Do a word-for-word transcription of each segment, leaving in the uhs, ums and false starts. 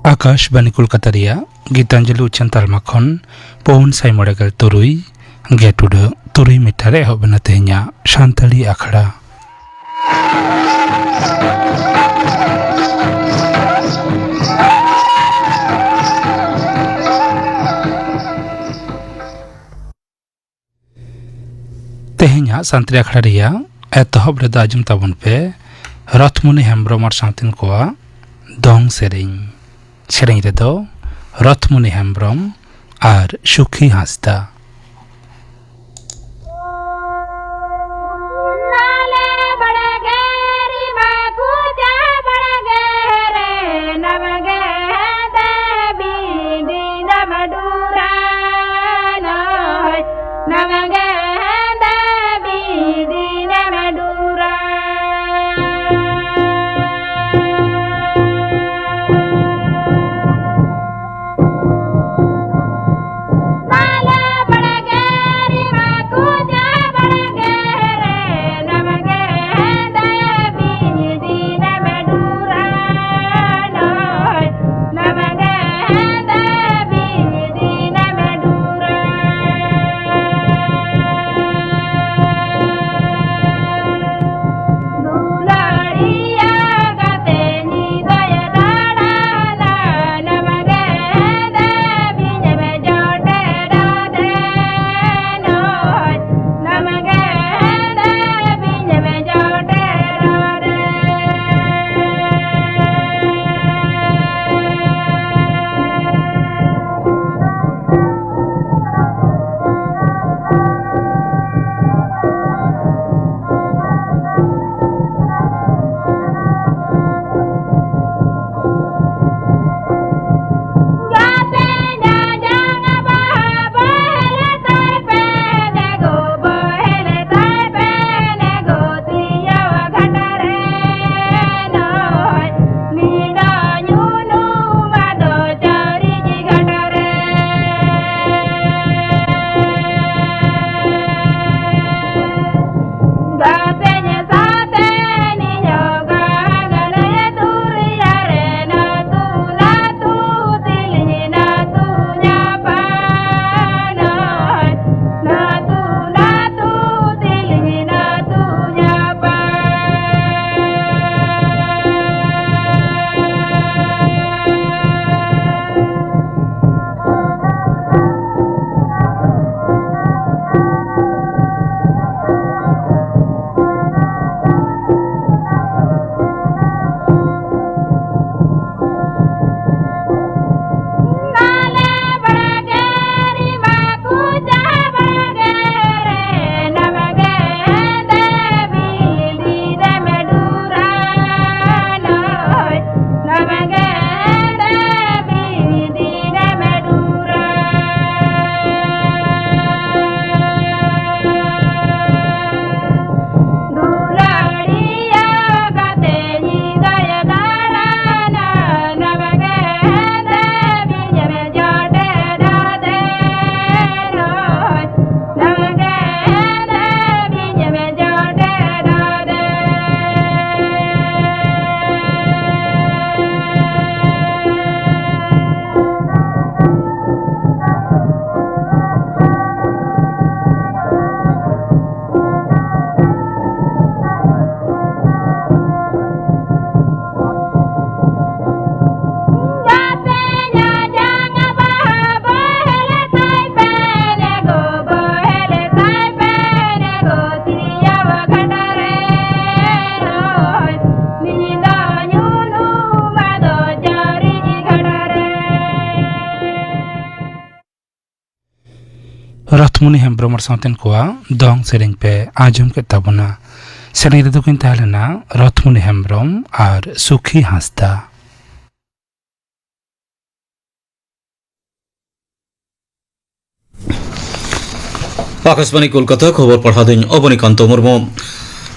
ᱟᱠᱟᱥᱵᱟᱱᱤ ᱠᱳᱞᱠᱟᱛᱟ ᱨᱮᱭᱟᱜ ᱜᱤᱛᱟᱧᱡᱚᱞᱤ ᱩᱪᱷᱟᱹᱱ ᱛᱟᱞᱢᱟ ᱠᱷᱚᱱ ᱯᱩᱱ ᱥᱟᱭ ᱢᱚᱬᱮ ᱜᱮᱞ ᱛᱩᱨᱩᱭ ᱜᱮᱴ ᱩᱰᱟᱹᱜ ᱛᱩᱨᱩᱭ ᱢᱤᱴᱟᱨ ᱨᱮ ᱮᱦᱚᱵ ᱮᱱᱟ ᱛᱮᱦᱮᱧᱟᱜ ᱥᱟᱱᱛᱟᱲᱤ ᱟᱠᱷᱲᱟ᱾ ᱛᱮᱦᱮᱧᱟᱜ ᱥᱟᱱᱛᱟᱲᱤ ᱟᱠᱷᱲᱟ ᱨᱮᱭᱟᱜ ᱮᱛᱚᱦᱚᱵ ᱨᱮᱫᱚ ᱟᱸᱡᱚᱢ ᱛᱟᱵᱚᱱ ᱯᱮ ᱨᱚᱛᱷᱢᱩᱱᱤ ᱦᱮᱢᱵᱽᱨᱚᱢ ᱟᱨ ᱥᱟᱶᱛᱮᱱ ᱠᱚᱣᱟᱜ ᱫᱚᱝ ᱥᱮᱨᱮᱧ᱾ ᱥᱮᱨᱮᱧ ᱨᱮᱫᱚ ᱨᱚᱛᱷᱢᱩᱱᱤ ᱦᱮᱢᱵᱽᱨᱚᱢ ᱟᱨ ᱥᱩᱠᱷᱤ ᱦᱟᱸᱥᱫᱟ᱾ ᱨᱚᱛᱷᱢᱩᱱᱤ ᱦᱮᱢᱵᱽᱨᱚᱢ ᱟᱨ ᱥᱟᱶᱛᱮᱱ ᱠᱚᱣᱟᱜ ᱫᱚᱝ ᱥᱮᱨᱮᱧ ᱯᱮ ᱟᱸᱡᱚᱢ ᱠᱮᱫ ᱛᱟᱵᱚᱱᱟ᱾ ᱥᱮᱨᱮᱧ ᱨᱮᱫᱚ ᱠᱤᱱ ᱛᱟᱦᱮᱸ ᱞᱮᱱᱟ ᱨᱚᱛᱷᱢᱩᱱᱤ ᱦᱮᱢᱵᱽᱨᱚᱢ ᱟᱨ ᱥᱩᱠᱷᱤ ᱦᱟᱸᱥᱫᱟ᱾ ᱟᱠᱟᱥᱵᱟᱬᱤ ᱠᱳᱞᱠᱟᱛᱟ, ᱠᱷᱚᱵᱚᱨ ᱯᱟᱲᱦᱟᱣ ᱫᱚᱧ ᱚᱵᱚᱱᱤᱠᱟᱱᱛᱚ ᱢᱩᱨᱢᱩ᱾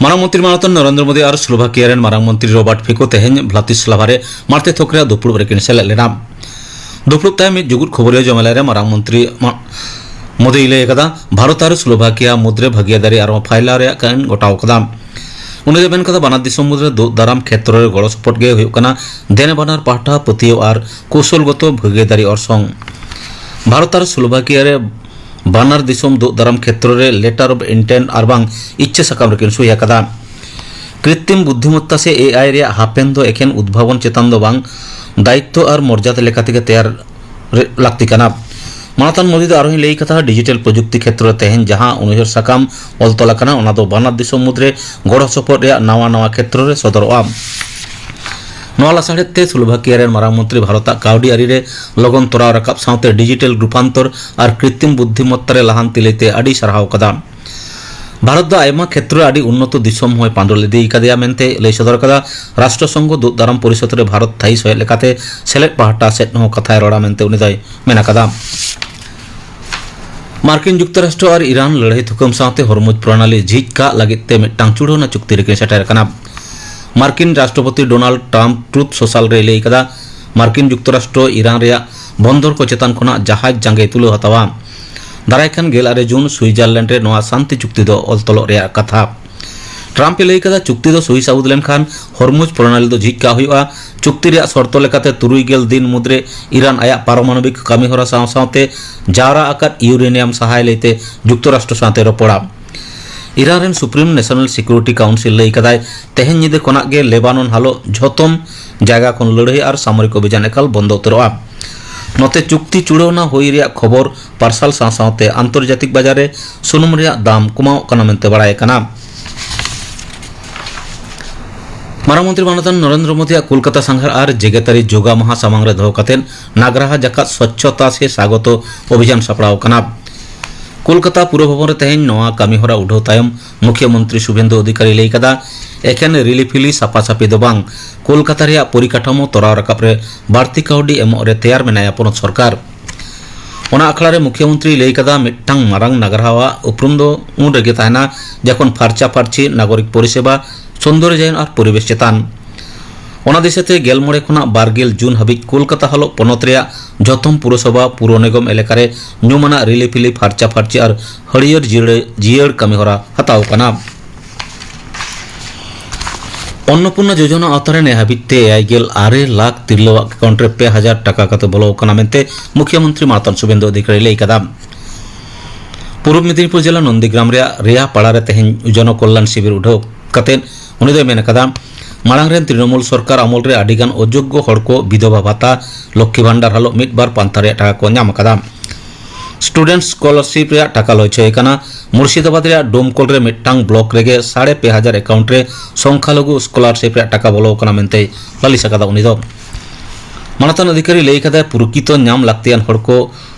ᱢᱟᱨᱟᱝ ᱢᱚᱱᱛᱨᱤ ᱢᱟᱱᱚᱛᱟᱱ ᱱᱚᱨᱮᱱᱫᱨᱚ ᱢᱳᱫᱤ ᱟᱨ ᱥᱞᱳᱵᱷᱟᱠᱤᱭᱟ ᱨᱮᱱ ᱢᱟᱨᱟᱝ ᱢᱚᱱᱛᱨᱤ ᱨᱚᱵᱟᱨᱴ ᱯᱷᱤᱠᱳ ᱛᱮᱦᱮᱧ ᱵᱷᱞᱟᱛᱤᱥᱞᱟᱵᱷᱟ ᱨᱮ ᱢᱟᱲᱛᱮ ᱛᱷᱚᱠ ᱨᱮᱭᱟᱜ ᱫᱩᱯᱲᱩᱵ ᱨᱮᱠᱤᱱ ᱥᱮᱞᱮᱫ ᱞᱮᱱᱟ᱾ ᱫᱩᱯᱲᱩᱵ ᱛᱟᱭᱚᱢ ᱢᱤᱫ ᱡᱩᱜᱩᱫ ᱠᱷᱚᱵᱚᱨᱤᱭᱟᱹ ᱡᱚᱢᱮᱞᱟᱭ ᱨᱮ ᱢᱟᱨᱟᱝ ᱢᱚᱱᱛᱨᱤ ᱢᱟ-, ᱢᱳᱫᱤᱭ ᱞᱟᱹᱭ ᱟᱠᱟᱫᱟ, ᱵᱷᱟᱨᱚᱛ ᱟᱨ ᱥᱞᱳᱵᱷᱟᱠᱤᱭᱟ ᱢᱩᱫᱽᱨᱮ ᱵᱷᱟᱹᱜᱤᱭᱟᱹᱫᱟᱨᱤ ᱟᱨᱦᱚᱸ ᱯᱷᱟᱭᱞᱟᱣ ᱨᱮᱭᱟᱜ ᱠᱟᱹᱢᱤ ᱜᱚᱴᱟᱣ ᱟᱠᱟᱫᱟ᱾ ᱩᱱᱤ ᱫᱚᱭ ᱢᱮᱱ ᱠᱟᱫᱟ, ᱵᱟᱱᱟᱨ ᱫᱤᱥᱚᱢ ᱢᱩᱫᱽᱨᱮ ᱫᱩᱜ ᱫᱟᱨᱟᱢ ᱠᱷᱮᱛᱨᱚ ᱨᱮ ᱜᱚᱲᱚ ᱥᱚᱯᱚᱦᱚᱫ ᱜᱮ ᱦᱩᱭᱩᱜ ᱠᱟᱱᱟ ᱫᱮᱱᱮ ᱵᱟᱱᱟᱨ ᱯᱟᱦᱴᱟ ᱯᱟᱹᱛᱭᱟᱹᱣ ᱟᱨ ᱠᱳᱥᱚᱞᱜᱚᱛᱚ ᱵᱷᱟᱹᱜᱤᱭᱟᱹᱫᱟᱨᱤ ᱚᱨᱥᱚᱝ᱾ ᱵᱷᱟᱨᱚᱛ ᱟᱨ ᱥᱞᱳᱵᱷᱟᱠᱤᱭᱟ ᱨᱮ ᱵᱟᱱᱟᱨ ᱫᱤᱥᱚᱢ ᱫᱩᱜ ᱫᱟᱨᱟᱢ ᱠᱷᱮᱛᱨᱚ ᱨᱮ letter of intent ᱟᱨ ᱵᱟᱝ ᱤᱪᱪᱷᱟᱹ ᱥᱟᱠᱟᱢ ᱨᱮᱠᱤᱱ ᱥᱩᱭ ᱟᱠᱟᱫᱟ᱾ ᱠᱨᱤᱛᱨᱤᱢ ᱵᱩᱫᱽᱫᱷᱤᱢᱚᱛᱛᱟ ᱥᱮ A I ᱨᱮᱭᱟᱜ ᱦᱟᱯᱮᱱ ᱫᱚ ᱮᱠᱷᱮᱱ ᱩᱫᱵᱷᱟᱵᱚᱱ ᱪᱮᱛᱟᱱ ᱫᱚ ᱵᱟᱝ, ᱫᱟᱭᱤᱛᱛᱚ ᱟᱨ ᱢᱚᱨᱡᱟᱫᱟ ᱞᱮᱠᱟ ᱛᱮᱜᱮ ᱛᱮᱭᱟᱨ ᱨᱮ ᱞᱟᱹᱠᱛᱤ ᱠᱟᱱᱟ᱾ ᱢᱟᱱᱚᱛᱟᱱ ᱢᱳᱫᱤ ᱫᱚ ᱟᱨᱦᱚᱸᱭ ᱞᱟᱹᱭ ᱠᱟᱫᱟ, ᱰᱤᱡᱤᱴᱟᱞ ᱯᱨᱚᱡᱩᱠᱛᱤ ᱠᱷᱮᱛᱨᱚ ᱨᱮ ᱛᱮᱦᱮᱧ ᱡᱟᱦᱟᱸ ᱩᱱᱩᱭᱦᱟᱹᱨ ᱥᱟᱠᱟᱢ ᱚᱞ ᱛᱚᱞ ᱟᱠᱟᱱᱟ, ᱚᱱᱟ ᱫᱚ ᱵᱟᱱᱟᱨ ᱫᱤᱥᱚᱢ ᱢᱩᱫᱽᱨᱮ ᱜᱚᱲᱚ ᱥᱚᱯᱚᱦᱚᱫ ᱨᱮᱭᱟᱜ ᱱᱟᱣᱟ ᱱᱟᱣᱟ ᱠᱷᱮᱛᱨᱚ ᱨᱮ ᱥᱚᱫᱚᱨᱚᱜᱼᱟ᱾ ᱱᱚᱣᱟ ᱞᱟᱥᱟᱲᱦᱮᱫ ᱛᱮ ᱥᱞᱳᱵᱷᱟᱠᱤᱭᱟ ᱨᱮᱱ ᱢᱟᱨᱟᱝ ᱢᱚᱱᱛᱨᱤ ᱵᱷᱟᱨᱚᱛᱟᱜ ᱠᱟᱹᱣᱰᱤ ᱟᱹᱨᱤ ᱨᱮ ᱞᱚᱜᱚᱱ ᱛᱚᱨᱟᱣ ᱨᱟᱠᱟᱵ ᱥᱟᱶᱛᱮ ᱰᱤᱡᱤᱴᱟᱞ ᱨᱩᱯᱟᱱᱛᱚᱨ ᱟᱨ ᱠᱨᱤᱛᱨᱤᱢ ᱵᱩᱫᱽᱫᱷᱤᱢᱚᱛᱛᱟ ᱨᱮ ᱞᱟᱦᱟᱱᱛᱤ ᱞᱟᱹᱭᱛᱮ ᱟᱹᱰᱤ ᱥᱟᱨᱦᱟᱣ ᱠᱟᱫᱟ᱾ ᱵᱷᱟᱨᱚᱛ ᱫᱚ ᱟᱭᱢᱟ ᱠᱷᱮᱛᱨᱚ ᱨᱮ ᱟᱹᱰᱤ ᱩᱱᱱᱚᱛᱚ ᱫᱤᱥᱚᱢ ᱦᱚᱸᱭ ᱯᱟᱸᱰᱚᱞ ᱤᱫᱤ ᱠᱟᱫᱮᱭᱟ ᱢᱮᱱᱛᱮ ᱞᱟᱹᱭ ᱥᱚᱫᱚᱨ ᱠᱟᱫᱟ᱾ ᱨᱟᱥᱴᱨᱚ ᱥᱚᱝᱜᱷᱚ ᱫᱩᱜ ᱫᱟᱨᱟᱢ ᱯᱚᱨᱤᱥᱚᱫ ᱨᱮ ᱵᱷᱟᱨᱚᱛ ᱛᱷᱟᱭᱤ ᱥᱚᱦᱮᱫ ᱞᱮᱠᱟᱛᱮ ᱥᱮᱞᱮᱫ ᱯᱟᱦᱴᱟ ᱥᱮᱫ ᱦᱚᱸ ᱠᱟᱛᱷᱟᱭ ᱨᱚᱲᱟ ᱢᱮᱱᱛᱮ ᱩᱱᱤ ᱫᱚᱭ ᱢᱮᱱ ᱟᱠᱟᱫᱟ᱾ ᱢᱟᱨᱠᱤᱱ ᱡᱩᱠᱛᱚᱨᱟᱥᱴᱨᱚ ᱟᱨ ᱤᱨᱟᱱ ᱞᱟᱹᱲᱦᱟᱹᱭ ᱛᱷᱩᱠᱟᱹᱢ ᱥᱟᱶᱛᱮ ᱦᱚᱨᱢᱩᱡᱽ ᱯᱨᱚᱱᱟᱞᱤ ᱡᱷᱤᱡ ᱠᱟᱜ ᱞᱟᱹᱜᱤᱫ ᱛᱮ ᱢᱤᱫᱴᱟᱝ ᱪᱩᱲᱟᱹᱣᱱᱟ ᱪᱩᱠᱛᱤ ᱨᱮᱠᱤᱱ ᱥᱮᱴᱮᱨ ᱟᱠᱟᱱᱟ᱾ ᱢᱟᱨᱠᱤᱱ ᱨᱟᱥᱴᱨᱚᱯᱚᱛᱤ ᱰᱳᱱᱟᱞᱰ ᱴᱨᱟᱢᱯ ᱴᱨᱩᱛᱷ ᱥᱳᱥᱟᱞ ᱨᱮᱭ ᱞᱟᱹᱭ ᱠᱟᱫᱟ, ᱢᱟᱨᱠᱤᱱ ᱡᱩᱠᱛᱚᱨᱟᱥᱴᱨᱚ ᱤᱨᱟᱱ ᱨᱮᱭᱟᱜ ᱵᱚᱱᱫᱚᱨ ᱠᱚ ᱪᱮᱛᱟᱱ ᱠᱷᱚᱱᱟᱜ ᱡᱟᱦᱟᱡᱽ ᱡᱟᱸᱜᱮᱭ ᱛᱩᱞᱟᱹᱣ ᱦᱟᱛᱟᱣᱟ᱾ ᱫᱟᱨᱟᱭ ᱠᱟᱱ ᱜᱮᱞ ᱟᱨᱮ ᱡᱩᱱ ᱥᱩᱭᱡᱟᱨᱞᱮᱱᱰ ᱨᱮ ᱱᱚᱣᱟ ᱥᱟᱱᱛᱤ ᱪᱩᱠᱛᱤ ᱫᱚ ᱚᱞ ᱛᱚᱞᱚᱜ ᱨᱮᱭᱟᱜ ᱠᱟᱛᱷᱟ᱾ ᱴᱨᱟᱢᱯ ᱮ ᱞᱟᱹᱭ ᱠᱟᱫᱟ, ᱪᱩᱠᱛᱤ ᱫᱚ ᱥᱩᱦᱤ ᱥᱟᱹᱵᱩᱫ ᱞᱮᱱᱠᱷᱟᱱ ᱦᱚᱨᱢᱩᱡᱽ ᱯᱨᱚᱱᱟᱞᱤ ᱫᱚ ᱡᱷᱤᱡ ᱠᱟᱜ ᱦᱩᱭᱩᱜᱼᱟ᱾ ᱪᱩᱠᱛᱤ ᱨᱮᱭᱟᱜ ᱥᱚᱨᱛᱚ ᱞᱮᱠᱟᱛᱮ ᱛᱩᱨᱩᱭ ᱜᱮᱞ ᱫᱤᱱ ᱢᱩᱫᱽᱨᱮ ᱤᱨᱟᱱ ᱟᱭᱟᱜ ᱯᱟᱨᱚᱢᱟᱱᱚᱵᱤᱠ ᱠᱟᱹᱢᱤᱦᱚᱨᱟ ᱥᱟᱶ ᱥᱟᱶᱛᱮ ᱡᱟᱣᱨᱟ ᱟᱠᱟᱫ ᱤᱭᱩᱨᱮᱱᱤᱭᱟᱢ ᱥᱟᱦᱟᱭ ᱞᱟᱹᱭᱛᱮ ᱡᱩᱠᱛᱚᱨᱟᱥᱴᱨᱚ ᱥᱟᱶᱛᱮ ᱨᱚᱯᱚᱲᱟ᱾ ᱤᱨᱟᱱ ᱨᱮᱱ ᱥᱩᱯᱨᱤᱢ ᱱᱮᱥᱚᱱᱟᱞ ᱥᱤᱠᱩᱨᱤᱴᱤ ᱠᱟᱣᱩᱱᱥᱤᱞ ᱞᱟᱹᱭ ᱠᱟᱫᱟᱭ, ᱛᱮᱦᱮᱧ ᱧᱤᱫᱟᱹ ᱠᱷᱚᱱᱟᱜ ᱜᱮ ᱞᱮᱵᱟᱱᱚᱱ ᱦᱟᱞᱚ ᱡᱷᱚᱛᱚᱢ ᱡᱟᱭᱜᱟ ᱠᱷᱚᱱ ᱞᱟᱹᱲᱦᱟᱹᱭ ᱟᱨ ᱥᱟᱢᱚᱨᱤᱠ ᱚᱵᱷᱤᱡᱟᱱ ᱮᱠᱟᱞ ᱵᱚᱱᱫᱚ ᱩᱛᱟᱹᱨᱚᱜᱼᱟ᱾ ᱱᱚᱛᱮ ᱪᱩᱠᱛᱤ ᱪᱩᱲᱟᱹᱣᱱᱟ ᱦᱩᱭ ᱨᱮᱭᱟᱜ ᱠᱷᱚᱵᱚᱨ ᱯᱟᱨᱥᱟᱞ ᱥᱟᱶ ᱥᱟᱶᱛᱮ ᱟᱱᱛᱚᱨᱡᱟᱛᱤᱠ ᱵᱟᱡᱟᱨ ᱨᱮ ᱥᱩᱱᱩᱢ ᱨᱮᱭᱟᱜ ᱫᱟᱢ ᱠᱚᱢᱟᱣᱚᱜ ᱠᱟᱱᱟ ᱢᱮᱱᱛᱮ ᱵᱟᱲᱟᱭ ᱠᱟᱱᱟ᱾ ᱢᱟᱨᱟᱝ ᱢᱚᱱᱛᱨᱤ ᱢᱟᱱᱚᱛᱟᱱ ᱱᱚᱨᱮᱱᱫᱨᱚ ᱢᱳᱫᱤᱭᱟᱜ ᱠᱳᱞᱠᱟᱛᱟ ᱥᱟᱸᱜᱷᱟᱨ ᱟᱨ ᱡᱮᱜᱮᱛᱟᱹᱨᱤ ᱡᱳᱜᱟ ᱢᱟᱦᱟ ᱥᱟᱢᱟᱝ ᱨᱮ ᱫᱚᱦᱚ ᱠᱟᱛᱮ ᱱᱟᱜᱽᱨᱟᱦᱟ ᱡᱟᱠᱟᱛ ᱥᱚᱪᱪᱷᱚᱛᱟ ᱥᱮ ᱥᱟᱜᱚᱛᱚ ᱚᱵᱷᱤᱡᱟᱱ ᱥᱟᱯᱲᱟᱣ ᱠᱟᱱᱟ᱾ ᱠᱳᱞᱠᱟᱛᱟ ᱯᱩᱨᱚ ᱵᱷᱚᱵᱚᱱ ᱨᱮ ᱛᱮᱦᱮᱧ ᱱᱚᱣᱟ ᱠᱟᱹᱢᱤ ᱦᱚᱨᱟ ᱩᱰᱷᱟᱹᱣ ᱛᱟᱭᱚᱢ ᱢᱩᱠᱷᱭᱚ ᱢᱚᱱᱛᱨᱤ ᱥᱩᱵᱷᱮᱱᱫᱩ ᱚᱫᱷᱤᱠᱟᱨᱤ ᱞᱟᱹᱭ ᱠᱟᱫᱟ, ᱮᱠᱷᱮᱱ ᱨᱤᱞᱤᱯᱷᱤᱞᱤ ᱥᱟᱯᱷᱟ ᱥᱟᱯᱷᱤ ᱫᱚ ᱵᱟᱝ, ᱠᱳᱞᱠᱟᱛᱟ ᱨᱮᱭᱟᱜ ᱯᱚᱨᱤᱠᱟᱴᱷᱟᱢᱳ ᱛᱚᱨᱟᱣ ᱨᱟᱠᱟᱵ ᱨᱮ ᱵᱟᱹᱲᱛᱤ ᱠᱟᱹᱣᱰᱤ ᱮᱢᱚᱜ ᱨᱮ ᱛᱮᱭᱟᱨ ᱢᱮᱱᱟᱭᱟ ᱯᱚᱱᱚᱛ ᱥᱚᱨᱠᱟᱨ᱾ ᱚᱱᱟ ᱟᱠᱷᱲᱟ ᱨᱮ ᱢᱩᱠᱷᱭᱚ ᱢᱚᱱᱛᱨᱤ ᱞᱟᱹᱭ ᱠᱟᱫᱟ, ᱢᱤᱫᱴᱟᱝ ᱢᱟᱨᱟᱝ ᱱᱟᱜᱟᱨ ᱦᱟᱣᱟ ᱩᱯᱨᱩᱢ ᱫᱚ ᱩᱱ ᱨᱮᱜᱮ ᱛᱟᱦᱮᱱᱟ, ᱡᱚᱠᱷᱚᱱ ᱯᱷᱟᱨᱪᱟ ᱯᱷᱟᱨᱪᱤ, ᱱᱟᱜᱚᱨᱤᱠ ᱯᱚᱨᱤᱥᱮᱵᱟ, ᱥᱚᱱᱫᱚᱨᱡᱟᱭᱚᱱ ᱟᱨ ᱯᱚᱨᱤᱵᱮᱥ ᱪᱮᱛᱟᱱ᱾ ᱚᱱᱟ ᱫᱤᱥᱟᱹᱛᱮ ᱜᱮᱞ ᱢᱚᱬᱮ ᱠᱷᱚᱱᱟᱜ ᱵᱟᱨ ᱜᱮᱞ ᱡᱩᱱ ᱦᱟᱹᱵᱤᱡ ᱠᱳᱞᱠᱟᱛᱟ ᱦᱟᱞᱚᱜ ᱯᱚᱱᱚᱛ ᱨᱮᱭᱟᱜ ᱡᱷᱚᱛᱚᱢ ᱯᱩᱨᱚᱥᱚᱵᱷᱟ, ᱯᱩᱨᱚ ᱱᱤᱜᱚᱢ ᱮᱞᱟᱠᱟ ᱨᱮ ᱧᱩᱢᱟᱱᱟᱜ ᱨᱤᱞᱤᱯᱷᱤᱞᱤ ᱯᱷᱟᱨᱪᱟ ᱯᱷᱟᱨᱪᱤ ᱟᱨ ᱦᱟᱹᱨᱭᱟᱹᱲ ᱡᱤᱭᱟᱹᱲ, ᱡᱤᱭᱟᱹᱲ ᱠᱟᱹᱢᱤ ᱦᱚᱨᱟ ᱦᱟᱛᱟᱣ ᱠᱟᱱᱟ᱾ ᱚᱱᱱᱚᱯᱩᱨᱱᱟ ᱡᱳᱡᱚᱱᱟ ᱟᱣᱛᱟ ᱨᱮ ᱱᱮ ᱦᱟᱹᱵᱤᱡ ᱛᱮ ᱮᱭᱟᱭ ᱜᱮᱞ ᱟᱨᱮ ᱞᱟᱠᱷ ᱛᱤᱨᱞᱟᱹᱣᱟᱜ ᱮᱠᱟᱣᱩᱱᱴ ᱨᱮ ᱯᱮ ᱦᱟᱡᱟᱨ ᱴᱟᱠᱟ ᱠᱟᱛᱮ ᱵᱚᱞᱚ ᱟᱠᱟᱱᱟ ᱢᱮᱱᱛᱮ ᱢᱩᱠᱷᱭᱚ ᱢᱚᱱᱛᱨᱤ ᱢᱟᱱᱚᱛᱟᱱ ᱥᱩᱵᱷᱮᱱᱫᱩ ᱚᱫᱷᱤᱠᱟᱨᱤ ᱞᱟᱹᱭ ᱠᱟᱫᱟ᱾ ᱯᱩᱨᱩᱵ ᱢᱮᱫᱤᱱᱤᱯᱩᱨ ᱡᱮᱞᱟ ᱱᱚᱱᱫᱤᱜᱨᱟᱢ ᱨᱮᱭᱟᱜ ᱨᱮᱭᱟ ᱯᱟᱲᱟ ᱨᱮ ᱛᱮᱦᱮᱧ ᱡᱚᱱᱚ ᱠᱚᱞᱭᱟᱱ ᱥᱤᱵᱤᱨ ᱩᱰᱷᱟᱹᱣ ᱠᱟᱛᱮ ᱩᱱᱤ ᱫᱚᱭ ᱢᱮᱱ ᱠᱟᱫᱟ, ᱢᱟᱲᱟᱝ ᱨᱮᱱ ᱛᱨᱤᱱᱚᱢᱩᱞ ᱥᱚᱨᱠᱟᱨ ᱟᱢᱚᱞ ᱨᱮ ᱟᱹᱰᱤ ᱜᱟᱱ ᱚᱡᱳᱜᱽᱜᱚ ᱦᱚᱲ ᱠᱚ ᱵᱤᱫᱷᱚᱵᱟ ᱵᱷᱟᱛᱟ, ᱞᱚᱠᱠᱷᱤ ᱵᱷᱟᱱᱰᱟᱨ ᱦᱟᱞᱚᱜ ᱢᱤᱫ ᱵᱟᱨ ᱯᱟᱱᱛᱷᱟ ᱨᱮᱭᱟᱜ ᱴᱟᱠᱟ ᱠᱚ ᱧᱟᱢ ᱟᱠᱟᱫᱟ᱾ ᱥᱴᱩᱰᱮᱱᱴ ᱥᱠᱚᱞᱟᱨᱥᱤᱯ ᱨᱮᱭᱟᱜ ᱴᱟᱠᱟ ᱞᱚᱪᱷᱚᱭ ᱠᱟᱱᱟ᱾ ᱢᱩᱨᱥᱤᱫᱟᱵᱟᱫᱽ ᱨᱮᱭᱟᱜ ᱰᱳᱢᱠᱚᱞ ᱨᱮ ᱢᱤᱫᱴᱟᱝ ᱵᱞᱚᱠ ᱨᱮᱜᱮ ᱥᱟᱲᱮ ᱯᱮ ᱦᱟᱡᱟᱨ ᱮᱠᱟᱣᱩᱱᱴ ᱨᱮ ᱥᱚᱝᱠᱷᱟᱞᱚᱜᱷᱩ ᱥᱠᱚᱞᱟᱨᱥᱤᱯ ᱨᱮᱭᱟᱜ ᱴᱟᱠᱟ ᱵᱚᱞᱚ ᱟᱠᱟᱱᱟ ᱢᱮᱱᱛᱮᱭ ᱞᱟᱹᱞᱤᱥ ᱟᱠᱟᱫᱟ ᱩᱱᱤ ᱫᱚ᱾ ᱢᱟᱱᱚᱛᱟᱱ ᱚᱫᱷᱤᱠᱟᱨᱤ ᱞᱟᱹᱭ ᱠᱟᱫᱟᱭ, ᱯᱨᱚᱠᱤᱛᱚ ᱧᱟᱢ ᱞᱟᱹᱠᱛᱤᱭᱟᱱ ᱦᱚᱲ ᱠᱚ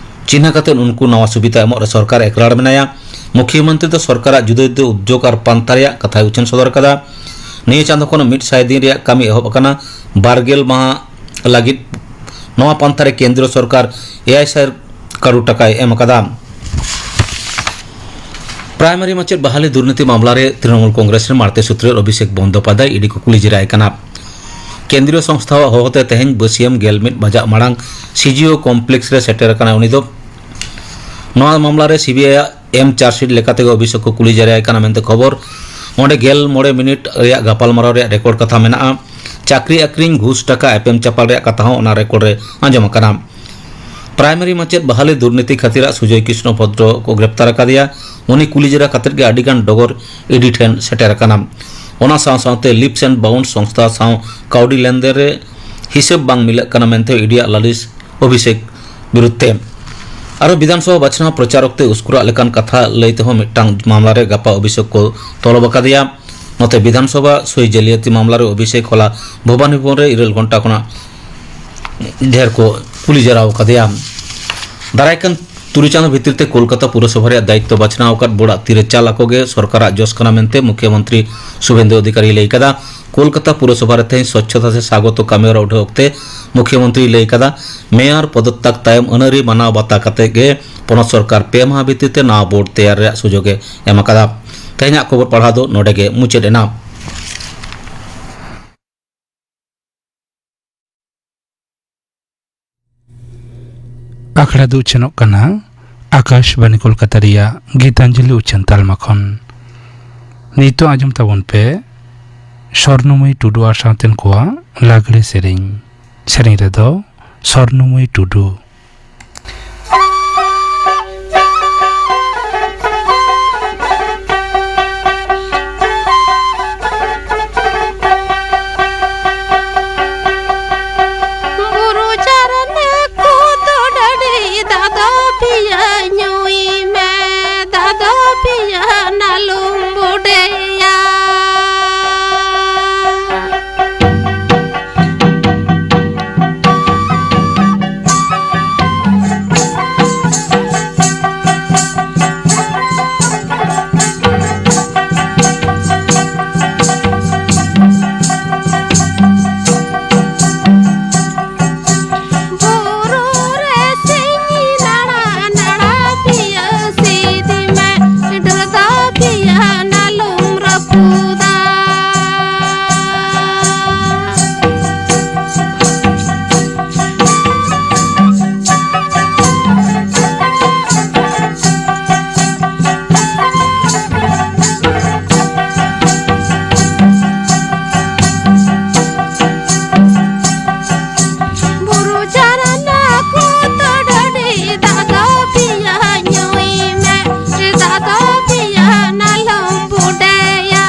ᱪᱤᱱᱦᱟᱹ ᱠᱟᱛᱮ ᱩᱱᱠᱩ ᱱᱟᱣᱟ ᱥᱩᱵᱤᱫᱷᱟ ᱮᱢᱚᱜ ᱨᱮ ᱥᱚᱨᱠᱟᱨ ᱮᱠᱲᱟᱲ ᱢᱮᱱᱟᱭᱟ᱾ ᱢᱩᱠᱷᱭᱚᱢᱚᱱᱛᱨᱤ ᱫᱚ ᱥᱚᱨᱠᱟᱨᱟᱜ ᱡᱩᱫᱟᱹ ᱡᱩᱫᱟᱹ ᱩᱫᱽᱡᱳᱜᱽ ᱟᱨ ᱯᱟᱱᱛᱷᱟ ᱨᱮᱭᱟᱜ ᱠᱟᱛᱷᱟᱭ ᱩᱪᱷᱟᱹᱱ ᱥᱚᱫᱚᱨ ᱠᱟᱫᱟ᱾ ᱱᱤᱭᱟᱹ ᱪᱟᱸᱫᱚ ᱠᱷᱚᱱ ᱢᱤᱫ ᱥᱟᱭ ᱫᱤᱱ ᱨᱮᱭᱟᱜ ᱠᱟᱹᱢᱤ ᱮᱦᱚᱵ ᱟᱠᱟᱱᱟ᱾ ᱵᱟᱨ ᱜᱮᱞ ᱢᱟᱦᱟ ᱞᱟᱹᱜᱤᱫ ᱱᱚᱣᱟ ᱯᱟᱱᱛᱷᱟ ᱨᱮ ᱠᱮᱱᱫᱨᱤᱭᱚ ᱥᱚᱨᱠᱟᱨ ᱮᱭᱟᱭ ᱥᱟᱭ ᱠᱟᱨᱳᱲ ᱴᱟᱠᱟᱭ ᱮᱢ ᱟᱠᱟᱫᱟ᱾ ᱯᱨᱟᱭᱢᱟᱨᱤ ᱢᱟᱪᱮᱫ ᱵᱟᱦᱟᱞᱤ ᱫᱩᱨᱱᱤᱛᱤ ᱢᱟᱢᱞᱟ ᱨᱮ ᱛᱨᱤᱱᱚᱢᱩᱞ ᱠᱚᱝᱜᱨᱮᱥ ᱨᱮᱱ ᱢᱟᱬᱛᱮ ᱥᱩᱛᱨᱮᱛ ᱚᱵᱷᱤᱥᱮᱠ ᱵᱚᱱᱫᱳᱯᱟᱫᱷᱭᱟᱭ ᱤᱰᱤ ᱠᱚ ᱠᱩᱞᱤ ᱡᱮᱨᱟᱭ ᱠᱟᱱᱟ᱾ ᱠᱮᱱᱫᱨᱤᱭᱚ ᱥᱚᱝᱥᱛᱷᱟᱣᱟᱜ ᱦᱚᱦᱚᱛᱮ ᱛᱮᱦᱮᱧ ᱵᱟᱹᱥᱤᱭᱟᱹᱢ ᱜᱮᱞ ᱢᱤᱫ ᱵᱟᱡᱟᱜ ᱢᱟᱲᱟᱝ ᱥᱤᱡᱤᱳ ᱠᱚᱢᱯᱞᱮᱠᱥ ᱨᱮ ᱥᱮᱴᱮᱨ ᱟᱠᱟᱱᱟᱭ ᱩᱱᱤ ᱫᱚ᱾ ᱱᱚᱣᱟ ᱢᱟᱢᱞᱟ ᱨᱮ ᱥᱤᱵᱤᱟᱭ ᱟᱜ ᱮᱢ ᱪᱟᱨᱡᱽᱥᱤᱴ ᱞᱮᱠᱟᱛᱮ ᱚᱵᱷᱤᱥᱮᱠ ᱠᱚ ᱠᱩᱞᱤ ᱡᱟᱨᱭᱟᱭ ᱠᱟᱱᱟ ᱢᱮᱱᱛᱮ ᱠᱷᱚᱵᱚᱨ᱾ ᱚᱸᱰᱮ ᱜᱮᱞ ᱢᱚᱬᱮ ᱢᱤᱱᱤᱴ ᱨᱮᱭᱟᱜ ᱜᱟᱯᱟᱞᱢᱟᱨᱟᱣ ᱨᱮᱭᱟᱜ ᱨᱮᱠᱚᱨᱰ ᱠᱟᱛᱷᱟ ᱢᱮᱱᱟᱜᱼᱟ᱾ ᱪᱟᱹᱠᱨᱤ ᱟᱹᱠᱷᱨᱤᱧ, ᱜᱷᱩᱥ ᱴᱟᱠᱟ ᱮᱯᱮᱢ ᱪᱟᱯᱟᱞ ᱨᱮᱭᱟᱜ ᱠᱟᱛᱷᱟ ᱦᱚᱸ ᱚᱱᱟ ᱨᱮᱠᱚᱨᱰ ᱨᱮ ᱟᱸᱡᱚᱢ ᱟᱠᱟᱱᱟ᱾ ᱯᱨᱟᱭᱢᱟᱨᱤ ᱢᱟᱪᱮᱫ ᱵᱟᱦᱟᱞᱤ ᱫᱩᱨᱱᱤᱛᱤ ᱠᱷᱟᱹᱛᱤᱨᱟᱜ ᱥᱩᱡᱚᱭ ᱠᱨᱤᱥᱱᱚ ᱵᱷᱚᱫᱨᱚ ᱠᱚ ᱜᱨᱮᱯᱛᱟᱨ ᱟᱠᱟᱫᱮᱭᱟ᱾ ᱩᱱᱤ ᱠᱩᱞᱤ ᱡᱮᱨᱟ ᱠᱟᱛᱮᱫ ᱜᱮ ᱟᱹᱰᱤ ᱜᱟᱱ ᱰᱚᱜᱚᱨ ᱤᱰᱤ ᱴᱷᱮᱱ ᱥᱮᱴᱮᱨ ᱟᱠᱟᱱᱟ᱾ ᱚᱱᱟ ᱥᱟᱶ ᱥᱟᱶᱛᱮ ᱞᱤᱯᱥ ᱮᱱᱰ ᱵᱟᱣᱩᱱᱰ ᱥᱚᱝᱥᱛᱷᱟ ᱥᱟᱶ ᱠᱟᱹᱣᱰᱤ ᱞᱮᱱᱫᱮᱱ ᱨᱮ ᱦᱤᱥᱟᱹᱵ ᱵᱟᱝ ᱢᱤᱞᱟᱹᱜ ᱠᱟᱱᱟ ᱢᱮᱱᱛᱮ ᱤᱰᱤᱭᱟᱜ ᱞᱟᱹᱞᱤᱥ ᱚᱵᱷᱤᱥᱮᱠ ᱵᱤᱨᱩᱫᱷ ᱛᱮ᱾ ᱟᱨᱚ ᱵᱤᱫᱷᱟᱱᱥᱚᱵᱷᱟ ᱵᱟᱪᱷᱱᱟᱣ ᱯᱨᱚᱪᱟᱨ ᱚᱠᱛᱮ ᱩᱥᱠᱩᱨᱟᱜ ᱞᱮᱠᱟᱱ ᱠᱟᱛᱷᱟ ᱞᱟᱹᱭ ᱛᱮᱦᱚᱸ ᱢᱤᱫᱴᱟᱝ ᱢᱟᱢᱞᱟ ᱨᱮ ᱜᱟᱯᱟ ᱚᱵᱷᱤᱥᱮᱠ ᱠᱚ ᱛᱚᱞᱚᱵ ᱟᱠᱟᱫᱮᱭᱟ᱾ ᱱᱚᱛᱮ ᱵᱤᱫᱷᱟᱱᱥᱚᱵᱷᱟ ᱥᱳᱭ ᱡᱟᱹᱞᱤᱭᱟᱹᱛᱤ ᱢᱟᱢᱞᱟ ᱨᱮ ᱚᱵᱷᱤᱥᱮᱠ ᱦᱚᱞᱟ ᱵᱷᱚᱵᱟᱱᱤ ᱵᱷᱚᱵᱚᱱ ᱨᱮ ᱤᱨᱟᱹᱞ ᱜᱷᱚᱱᱴᱟ ᱠᱷᱚᱱᱟᱜ ᱰᱷᱮᱨ ᱠᱚ ᱠᱩᱞᱤ ᱡᱟᱨᱟᱣ ᱟᱠᱟᱫᱮᱭᱟ᱾ ᱫᱟᱨᱟᱭ ᱠᱟᱱ ᱛᱩᱨᱩᱭ ᱪᱟᱸᱫᱚ ᱵᱷᱤᱛᱤᱨ ᱛᱮ ᱠᱳᱞᱠᱟᱛᱟ ᱯᱩᱨᱚᱥᱚᱵᱷᱟ ᱨᱮᱭᱟᱜ ᱫᱟᱭᱤᱛᱛᱚ ᱵᱟᱪᱷᱱᱟᱣ ᱟᱠᱟᱫ ᱵᱚᱲᱟᱜ ᱛᱤᱨᱮ ᱪᱟᱞ ᱟᱠᱚ ᱜᱮ ᱥᱚᱨᱠᱟᱨᱟᱜ ᱡᱚᱥ ᱠᱟᱱᱟ ᱢᱮᱱᱛᱮ ᱢᱩᱠᱷᱭᱚᱢᱚᱱᱛᱨᱤ ᱥᱩᱵᱷᱮᱱᱫᱩ ᱚᱫᱷᱤᱠᱟᱨᱤᱭ ᱞᱟᱹᱭ ᱠᱟᱫᱟ᱾ ᱠᱳᱞᱠᱟᱛᱟ ᱯᱩᱨᱚᱥᱚᱵᱷᱟ ᱨᱮ ᱛᱮᱦᱮᱧ ᱥᱚᱪᱪᱷᱚᱛᱟ ᱥᱮ ᱥᱟᱜᱚᱛᱚ ᱠᱟᱹᱢᱤᱦᱚᱨᱟ ᱩᱰᱷᱟᱹᱣ ᱚᱠᱛᱮ ᱢᱩᱠᱷᱭᱚᱢᱚᱱᱛᱨᱤᱭ ᱞᱟᱹᱭ ᱠᱟᱫᱟ, ᱢᱮᱭᱟᱨ ᱯᱚᱫᱚᱛᱛᱟᱜ ᱛᱟᱭᱚᱢ ᱟᱹᱱᱟᱹᱨᱤ ᱢᱟᱱᱟᱣ ᱵᱟᱛᱟ ᱠᱟᱛᱮ ᱜᱮ ᱯᱚᱱᱚᱛ ᱥᱚᱨᱠᱟᱨ ᱯᱮ ᱢᱟᱦᱟ ᱵᱷᱤᱛᱤᱨ ᱛᱮ ᱱᱟᱣᱟ ᱵᱳᱨᱰ ᱛᱮᱭᱟᱨ ᱨᱮᱭᱟᱜ ᱥᱩᱡᱳᱜᱽ ᱮ ᱮᱢ ᱟᱠᱟᱫᱟ᱾ ᱛᱮᱦᱮᱧᱟᱜ ᱠᱷᱚᱵᱚᱨ ᱯᱟᱲᱦᱟᱣ ᱫᱚ ᱱᱚᱰᱮ ᱜᱮ ᱢᱩᱪᱟᱹᱫ ᱮᱱᱟ᱾ ᱟᱠᱷᱲᱟ ᱫᱚ ᱩᱪᱷᱟᱹᱱᱚᱜ ᱠᱟᱱᱟ ᱟᱠᱟᱥᱵᱟᱱᱤ ᱠᱳᱞᱠᱟᱛᱟ ᱨᱮᱭᱟᱜ ᱜᱤᱛᱟᱧᱡᱚᱞᱤ ᱩᱪᱷᱟᱹᱱ ᱛᱟᱞᱢᱟ ᱠᱷᱚᱱ᱾ ᱱᱤᱛᱚᱜ ᱟᱸᱡᱚᱢ ᱛᱟᱵᱚᱱ ᱯᱮ ᱥᱚᱨᱱᱚᱢᱚᱭᱤ ᱴᱩᱰᱩ ᱟᱨ ᱥᱟᱶᱛᱮᱱ ᱠᱚᱣᱟᱜ ᱞᱟᱜᱽᱲᱮ ᱥᱮᱨᱮᱧ᱾ ᱥᱮᱨᱮᱧ ᱨᱮᱫᱚ ᱥᱚᱨᱱᱚᱢᱚᱭᱤ ᱴᱩᱰᱩ᱾ ᱵᱩᱨᱩ ᱪᱟᱨᱱᱟ ᱠᱚ ᱫᱚ ᱰᱟᱹᱰᱤ ᱫᱟᱜ ᱫᱚ ᱯᱤᱭᱟᱹ ᱧᱩᱭ ᱢᱮ, ᱫᱟᱜ ᱫᱚ ᱯᱤᱭᱟᱹ ᱱᱟᱞᱩᱢ ᱵᱩᱰᱮᱭᱟ᱾ ᱵᱩᱨᱩ ᱨᱮ ᱥᱤᱧ ᱱᱟᱲᱟ ᱱᱟᱲᱟ ᱯᱤᱭᱟᱹ ᱥᱤᱫᱤ ᱢᱮ, ᱰᱷᱮᱨ ᱫᱚ ᱯᱤᱭᱟᱹ ᱱᱟᱞᱩᱢ ᱨᱟᱹᱯᱩᱫᱟ᱾ ᱵᱩᱨᱩ ᱪᱟᱨᱱᱟ ᱠᱚ ᱛᱚ ᱰᱟᱹᱰᱤ ᱫᱟᱜ ᱫᱚ ᱯᱤᱭᱟᱹ ᱧᱩᱭ ᱢᱮ, ᱫᱟᱜ ᱫᱚ ᱯᱤᱭᱟᱹ ᱱᱟᱞᱚᱢ ᱵᱩᱰᱮᱭᱟ᱾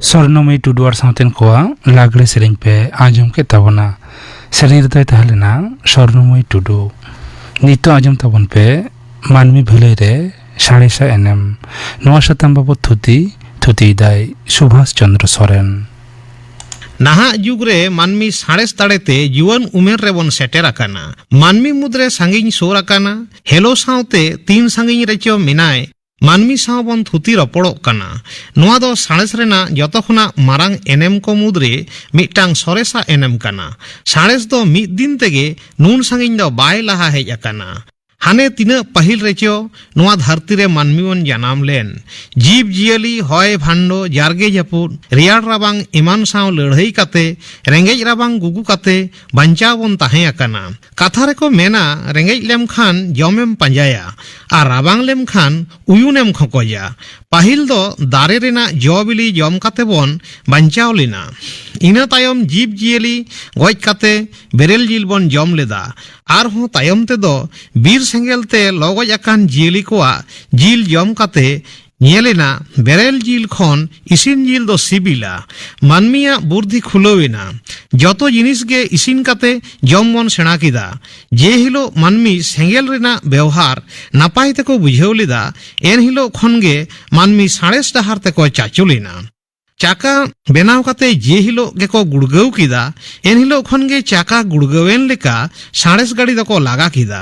ᱥᱚᱨᱱᱚᱢᱚᱭ ᱴᱩᱰᱩ ᱟᱨ ᱥᱟᱶᱛᱮᱱ ᱠᱚᱣᱟᱜ ᱞᱟᱜᱽᱲᱮ ᱥᱮᱨᱮᱧ ᱯᱮ ᱟᱸᱡᱚᱢ ᱠᱮᱫ ᱛᱟᱵᱚᱱᱟ᱾ ᱥᱮᱨᱮᱧ ᱨᱮᱫᱚᱭ ᱛᱟᱦᱮᱸ ᱞᱮᱱᱟ ᱥᱚᱨᱱᱚᱢᱚᱭ ᱴᱩᱰᱩ᱾ ᱱᱤᱛᱚᱜ ᱟᱸᱡᱚᱢ ᱛᱟᱵᱚᱱ ᱯᱮ ᱢᱟᱹᱱᱢᱤ ᱵᱷᱟᱹᱞᱟᱹᱭ ᱨᱮ ᱥᱟᱬᱮᱥᱟᱜ ᱮᱱᱮᱢ᱾ ᱱᱚᱣᱟ ᱥᱟᱛᱟᱢ ᱵᱟᱵᱚᱛ ᱛᱷᱩᱛᱤ, ᱛᱷᱩᱛᱤᱭᱮᱫᱟᱭ ᱥᱩᱵᱷᱟᱥ ᱪᱚᱱᱫᱨᱚ ᱥᱚᱨᱮᱱ᱾ ᱱᱟᱦᱟᱜ ᱡᱩᱜᱽ ᱨᱮ ᱢᱟᱹᱱᱢᱤ ᱥᱟᱬᱮᱥ ᱫᱟᱲᱮᱛᱮ ᱡᱩᱣᱟᱹᱱ ᱩᱢᱮᱨ ᱨᱮᱵᱚᱱ ᱥᱮᱴᱮᱨ ᱟᱠᱟᱱᱟ᱾ ᱢᱟᱹᱱᱢᱤ ᱢᱩᱫᱽᱨᱮ ᱥᱟᱺᱜᱤᱧ ᱥᱩᱨ ᱟᱠᱟᱱᱟ᱾ ᱦᱮᱞᱳ ᱥᱟᱶᱛᱮ ᱛᱤᱱ ᱥᱟᱺᱜᱤᱧ ᱨᱮᱪᱚ ᱢᱮᱱᱟᱭ, ᱢᱟᱹᱱᱢᱤ ᱥᱟᱶ ᱵᱚᱱ ᱛᱷᱩᱛᱤ ᱨᱚᱯᱚᱲᱚᱜ ᱠᱟᱱᱟ᱾ ᱱᱚᱣᱟ ᱫᱚ ᱥᱟᱬᱮᱥ ᱨᱮᱱᱟᱜ ᱡᱚᱛᱚ ᱠᱷᱚᱱᱟᱜ ᱢᱟᱨᱟᱝ ᱮᱱᱮᱢ ᱠᱚ ᱢᱩᱫᱽᱨᱮ ᱢᱤᱫᱴᱟᱝ ᱥᱚᱨᱮᱥᱟᱜ ᱮᱱᱮᱢ ᱠᱟᱱᱟ᱾ ᱥᱟᱬᱮᱥ ᱫᱚ ᱢᱤᱫ ᱫᱤᱱ ᱛᱮᱜᱮ ᱱᱩᱱ ᱥᱟᱺᱜᱤᱧ ᱫᱚ ᱵᱟᱭ ᱞᱟᱦᱟ ᱦᱮᱡ ᱟᱠᱟᱱᱟ᱾ ᱦᱟᱱᱮ ᱛᱤᱱᱟᱹᱜ ᱯᱟᱹᱦᱤᱞ ᱨᱮᱪᱚ ᱱᱚᱣᱟ ᱫᱷᱟᱹᱨᱛᱤ ᱨᱮ ᱢᱟᱹᱱᱢᱤ ᱵᱚᱱ ᱡᱟᱱᱟᱢ ᱞᱮᱱ, ᱡᱤᱵᱽ ᱡᱤᱭᱟᱹᱞᱤ, ᱦᱚᱭ ᱵᱷᱟᱱᱰᱚ, ᱡᱟᱨᱜᱮ ᱡᱟᱹᱯᱩᱫ, ᱨᱮᱭᱟᱲ ᱨᱟᱵᱟᱝ ᱮᱢᱟᱱ ᱥᱟᱶ ᱞᱟᱹᱲᱦᱟᱹᱭ ᱠᱟᱛᱮ, ᱨᱮᱸᱜᱮᱡ ᱨᱟᱵᱟᱝ ᱜᱩᱜᱩ ᱠᱟᱛᱮ ᱵᱟᱧᱪᱟᱣ ᱵᱚᱱ ᱛᱟᱦᱮᱸ ᱟᱠᱟᱱᱟ᱾ ᱠᱟᱛᱷᱟ ᱨᱮᱠᱚ ᱢᱮᱱᱟ, ᱨᱮᱸᱜᱮᱡ ᱞᱮᱢᱠᱷᱟᱱ ᱡᱚᱢᱮᱢ ᱯᱟᱸᱡᱟᱭᱟ ᱟᱨ ᱨᱟᱵᱟᱝ ᱞᱮᱢᱠᱷᱟᱱ ᱩᱭᱩᱱᱮᱢ ᱠᱷᱚᱠᱚᱭᱟ᱾ ᱯᱟᱹᱦᱤᱞ ᱫᱚ ᱫᱟᱨᱮ ᱨᱮᱱᱟᱜ ᱡᱚ ᱵᱤᱞᱤ ᱡᱚᱢ ᱠᱟᱛᱮ ᱵᱚᱱ ᱵᱟᱧᱪᱟᱣ ᱞᱮᱱᱟ᱾ ᱤᱱᱟᱹ ᱛᱟᱭᱚᱢ ᱡᱤᱵᱽ ᱡᱤᱭᱟᱹᱞᱤ ᱜᱚᱡ ᱠᱟᱛᱮ ᱵᱮᱨᱮᱞ ᱡᱤᱞ ᱵᱚᱱ ᱡᱚᱢ ᱞᱮᱫᱟ᱾ ᱟᱨᱦᱚᱸ ᱛᱟᱭᱚᱢ ᱛᱮᱫᱚ ᱵᱤᱨ ᱥᱮᱸᱜᱮᱞ ᱛᱮ ᱞᱚ ᱜᱚᱡ ᱟᱠᱟᱱ ᱡᱤᱭᱟᱹᱞᱤ ᱠᱚᱣᱟᱜ ᱡᱤᱞ ᱡᱚᱢ ᱠᱟᱛᱮ ᱧᱮᱞ ᱮᱱᱟ, ᱵᱮᱨᱮᱞ ᱡᱤᱞ ᱠᱷᱚᱱ ᱤᱥᱤᱱ ᱡᱤᱞ ᱫᱚ ᱥᱤᱵᱤᱞᱟ᱾ ᱢᱟᱹᱱᱢᱤᱭᱟᱜ ᱵᱩᱨᱫᱷᱤ ᱠᱷᱩᱞᱟᱹᱣ ᱮᱱᱟ᱾ ᱡᱚᱛᱚ ᱡᱤᱱᱤᱥ ᱜᱮ ᱤᱥᱤᱱ ᱠᱟᱛᱮ ᱡᱚᱢ ᱵᱚᱱ ᱥᱮᱬᱟ ᱠᱮᱫᱟ᱾ ᱡᱮ ᱦᱤᱞᱳᱜ ᱢᱟᱹᱱᱢᱤ ᱥᱮᱸᱜᱮᱞ ᱨᱮᱱᱟᱜ ᱵᱮᱣᱦᱟᱨ ᱱᱟᱯᱟᱭ ᱛᱮᱠᱚ ᱵᱩᱡᱷᱟᱹᱣ ᱞᱮᱫᱟ, ᱮᱱ ᱦᱤᱞᱳᱜ ᱠᱷᱚᱱ ᱜᱮ ᱢᱟᱹᱱᱢᱤ ᱥᱟᱬᱮᱥ ᱰᱟᱦᱟᱨ ᱛᱮᱠᱚ ᱪᱟᱪᱳ ᱞᱮᱱᱟ᱾ ᱪᱟᱠᱟ ᱵᱮᱱᱟᱣ ᱠᱟᱛᱮ ᱡᱮ ᱦᱤᱞᱳᱜ ᱜᱮᱠᱚ ᱜᱩᱲᱜᱟᱹᱣ ᱠᱮᱫᱟ, ᱮᱱ ᱦᱤᱞᱳᱜ ᱠᱷᱚᱱ ᱜᱮ ᱪᱟᱠᱟ ᱜᱩᱲᱜᱟᱹᱣᱮᱱ ᱞᱮᱠᱟ ᱥᱟᱬᱮᱥ ᱜᱟᱹᱰᱤ ᱫᱚᱠᱚ ᱞᱟᱜᱟ ᱠᱮᱫᱟ᱾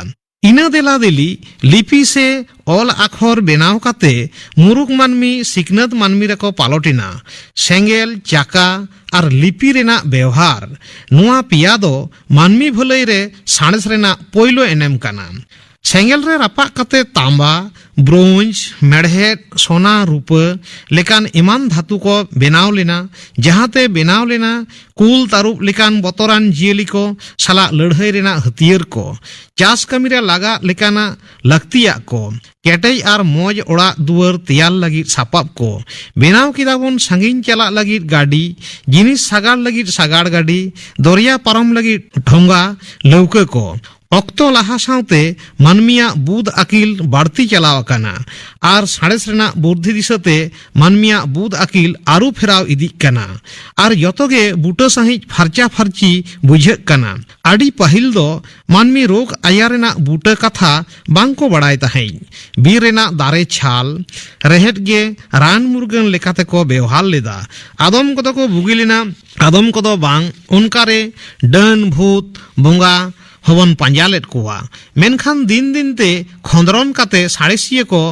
ᱤᱱᱟᱹ ᱫᱮᱞᱟ ᱫᱮᱞᱤ ᱞᱤᱯᱤ ᱥᱮ ᱚᱞ ᱟᱠᱷᱚᱨ ᱵᱮᱱᱟᱣ ᱠᱟᱛᱮ ᱢᱩᱨᱩᱠ ᱢᱟᱹᱱᱢᱤ ᱥᱤᱠᱷᱱᱟᱹᱛ ᱢᱟᱹᱱᱢᱤ ᱨᱮᱠᱚ ᱯᱟᱞᱚᱴ ᱮᱱᱟ᱾ ᱥᱮᱸᱜᱮᱞ, ᱪᱟᱠᱟ ᱟᱨ ᱞᱤᱯᱤ ᱨᱮᱱᱟᱜ ᱵᱮᱣᱦᱟᱨ, ᱱᱚᱣᱟ ᱯᱮᱭᱟ ᱫᱚ ᱢᱟᱹᱱᱢᱤ ᱵᱷᱟᱹᱞᱟᱹᱭ ᱨᱮ ᱥᱟᱬᱮᱥ ᱨᱮᱱᱟᱜ ᱯᱳᱭᱞᱳ ᱮᱱᱮᱢ ᱠᱟᱱᱟ᱾ ᱥᱮᱸᱜᱮᱞ ᱨᱮ ᱨᱟᱯᱟᱜ ᱠᱟᱛᱮ ᱛᱟᱢᱵᱟ, ᱵᱨᱳᱧᱡᱽ, ᱢᱮᱲᱦᱮᱫ, ᱥᱚᱱᱟ, ᱨᱩᱯᱟᱹ ᱞᱮᱠᱟᱱ ᱮᱢᱟᱱ ᱫᱷᱟᱹᱛᱩ ᱠᱚ ᱵᱮᱱᱟᱣ ᱞᱮᱱᱟ, ᱡᱟᱦᱟᱸᱛᱮ ᱵᱮᱱᱟᱣ ᱞᱮᱱᱟ ᱠᱩᱞ, ᱛᱟᱹᱨᱩᱵ ᱞᱮᱠᱟᱱ ᱵᱚᱛᱚᱨᱟᱱ ᱡᱤᱭᱟᱹᱞᱤ ᱠᱚ ᱥᱟᱞᱟᱜ ᱞᱟᱹᱲᱦᱟᱹᱭ ᱨᱮᱱᱟᱜ ᱦᱟᱹᱛᱭᱟᱹᱨ ᱠᱚ, ᱪᱟᱥ ᱠᱟᱹᱢᱤ ᱨᱮ ᱞᱟᱜᱟᱜ ᱞᱮᱠᱟᱱᱟᱜ ᱞᱟᱹᱠᱛᱤᱭᱟᱜ ᱠᱚ, ᱠᱮᱴᱮᱡ ᱟᱨ ᱢᱚᱡᱽ ᱚᱲᱟᱜ ᱫᱩᱣᱟᱹᱨ ᱛᱮᱭᱟᱨ ᱞᱟᱹᱜᱤᱫ ᱥᱟᱯᱟᱵ ᱠᱚ, ᱵᱮᱱᱟᱣ ᱠᱮᱫᱟ ᱵᱚᱱ ᱥᱟᱺᱜᱤᱧ ᱪᱟᱞᱟᱜ ᱞᱟᱹᱜᱤᱫ ᱜᱟᱹᱰᱤ, ᱡᱤᱱᱤᱥ ᱥᱟᱜᱟᱲ ᱞᱟᱹᱜᱤᱫ ᱥᱟᱜᱟᱲ ᱜᱟᱹᱰᱤ, ᱫᱚᱨᱭᱟ ᱯᱟᱨᱚᱢ ᱞᱟᱹᱜᱤᱫ ᱴᱷᱚᱸᱜᱟ, ᱞᱟᱹᱣᱠᱟᱹ ᱠᱚ᱾ ᱚᱠᱛᱚ ᱞᱟᱦᱟ ᱥᱟᱶᱛᱮ ᱢᱟᱹᱱᱢᱤᱭᱟᱜ ᱵᱩᱫ ᱟᱹᱠᱤᱞ ᱵᱟᱹᱲᱛᱤ ᱪᱟᱞᱟᱣ ᱟᱠᱟᱱᱟ ᱟᱨ ᱥᱟᱬᱮᱥ ᱨᱮᱱᱟᱜ ᱵᱩᱨᱫᱷᱤ ᱫᱤᱥᱟᱹᱛᱮ ᱢᱟᱹᱱᱢᱤᱭᱟᱜ ᱵᱩᱫ ᱟᱹᱠᱤᱞ ᱟᱹᱨᱩ ᱯᱷᱮᱨᱟᱣ ᱤᱫᱤᱜ ᱠᱟᱱᱟ᱾ ᱟᱨ ᱡᱚᱛᱚ ᱜᱮ ᱵᱩᱴᱟᱹ ᱥᱟᱺᱦᱤᱡ ᱯᱷᱟᱨᱪᱟ ᱯᱷᱟᱨᱪᱤ ᱵᱩᱡᱷᱟᱹᱜ ᱠᱟᱱᱟ᱾ ᱟᱹᱰᱤ ᱯᱟᱹᱦᱤᱞ ᱫᱚ ᱢᱟᱹᱱᱢᱤ ᱨᱳᱜᱽ ᱟᱡᱟᱨ ᱨᱮᱱᱟᱜ ᱵᱩᱴᱟᱹ ᱠᱟᱛᱷᱟ ᱵᱟᱝ ᱠᱚ ᱵᱟᱲᱟᱭ ᱛᱟᱦᱮᱸᱫ᱾ ᱵᱤᱨ ᱨᱮᱱᱟᱜ ᱫᱟᱨᱮ ᱪᱷᱟᱞ, ᱨᱮᱦᱮᱫ ᱜᱮ ᱨᱟᱱ ᱢᱩᱨᱜᱟᱹᱱ ᱞᱮᱠᱟᱛᱮ ᱠᱚ ᱵᱮᱣᱦᱟᱨ ᱞᱮᱫᱟ᱾ ᱟᱫᱚᱢ ᱠᱚᱫᱚ ᱠᱚ ᱵᱩᱜᱤ ᱞᱮᱱᱟ, ᱟᱫᱚᱢ ᱠᱚᱫᱚ ᱵᱟᱝ᱾ ᱚᱱᱠᱟᱨᱮ ᱰᱟᱹᱱ, ᱵᱷᱩᱛ, ᱵᱚᱸᱜᱟ ᱦᱚᱸᱵᱚᱱ ᱯᱟᱸᱡᱟ ᱞᱮᱫ ᱠᱚᱣᱟ᱾ ᱢᱮᱱᱠᱷᱟᱱ ᱫᱤᱱ ᱫᱤᱱ ᱛᱮ ᱠᱷᱚᱸᱫᱽᱨᱚᱱ ᱠᱟᱛᱮ ᱥᱟᱬᱮᱥᱤᱭᱟᱹ ᱠᱚ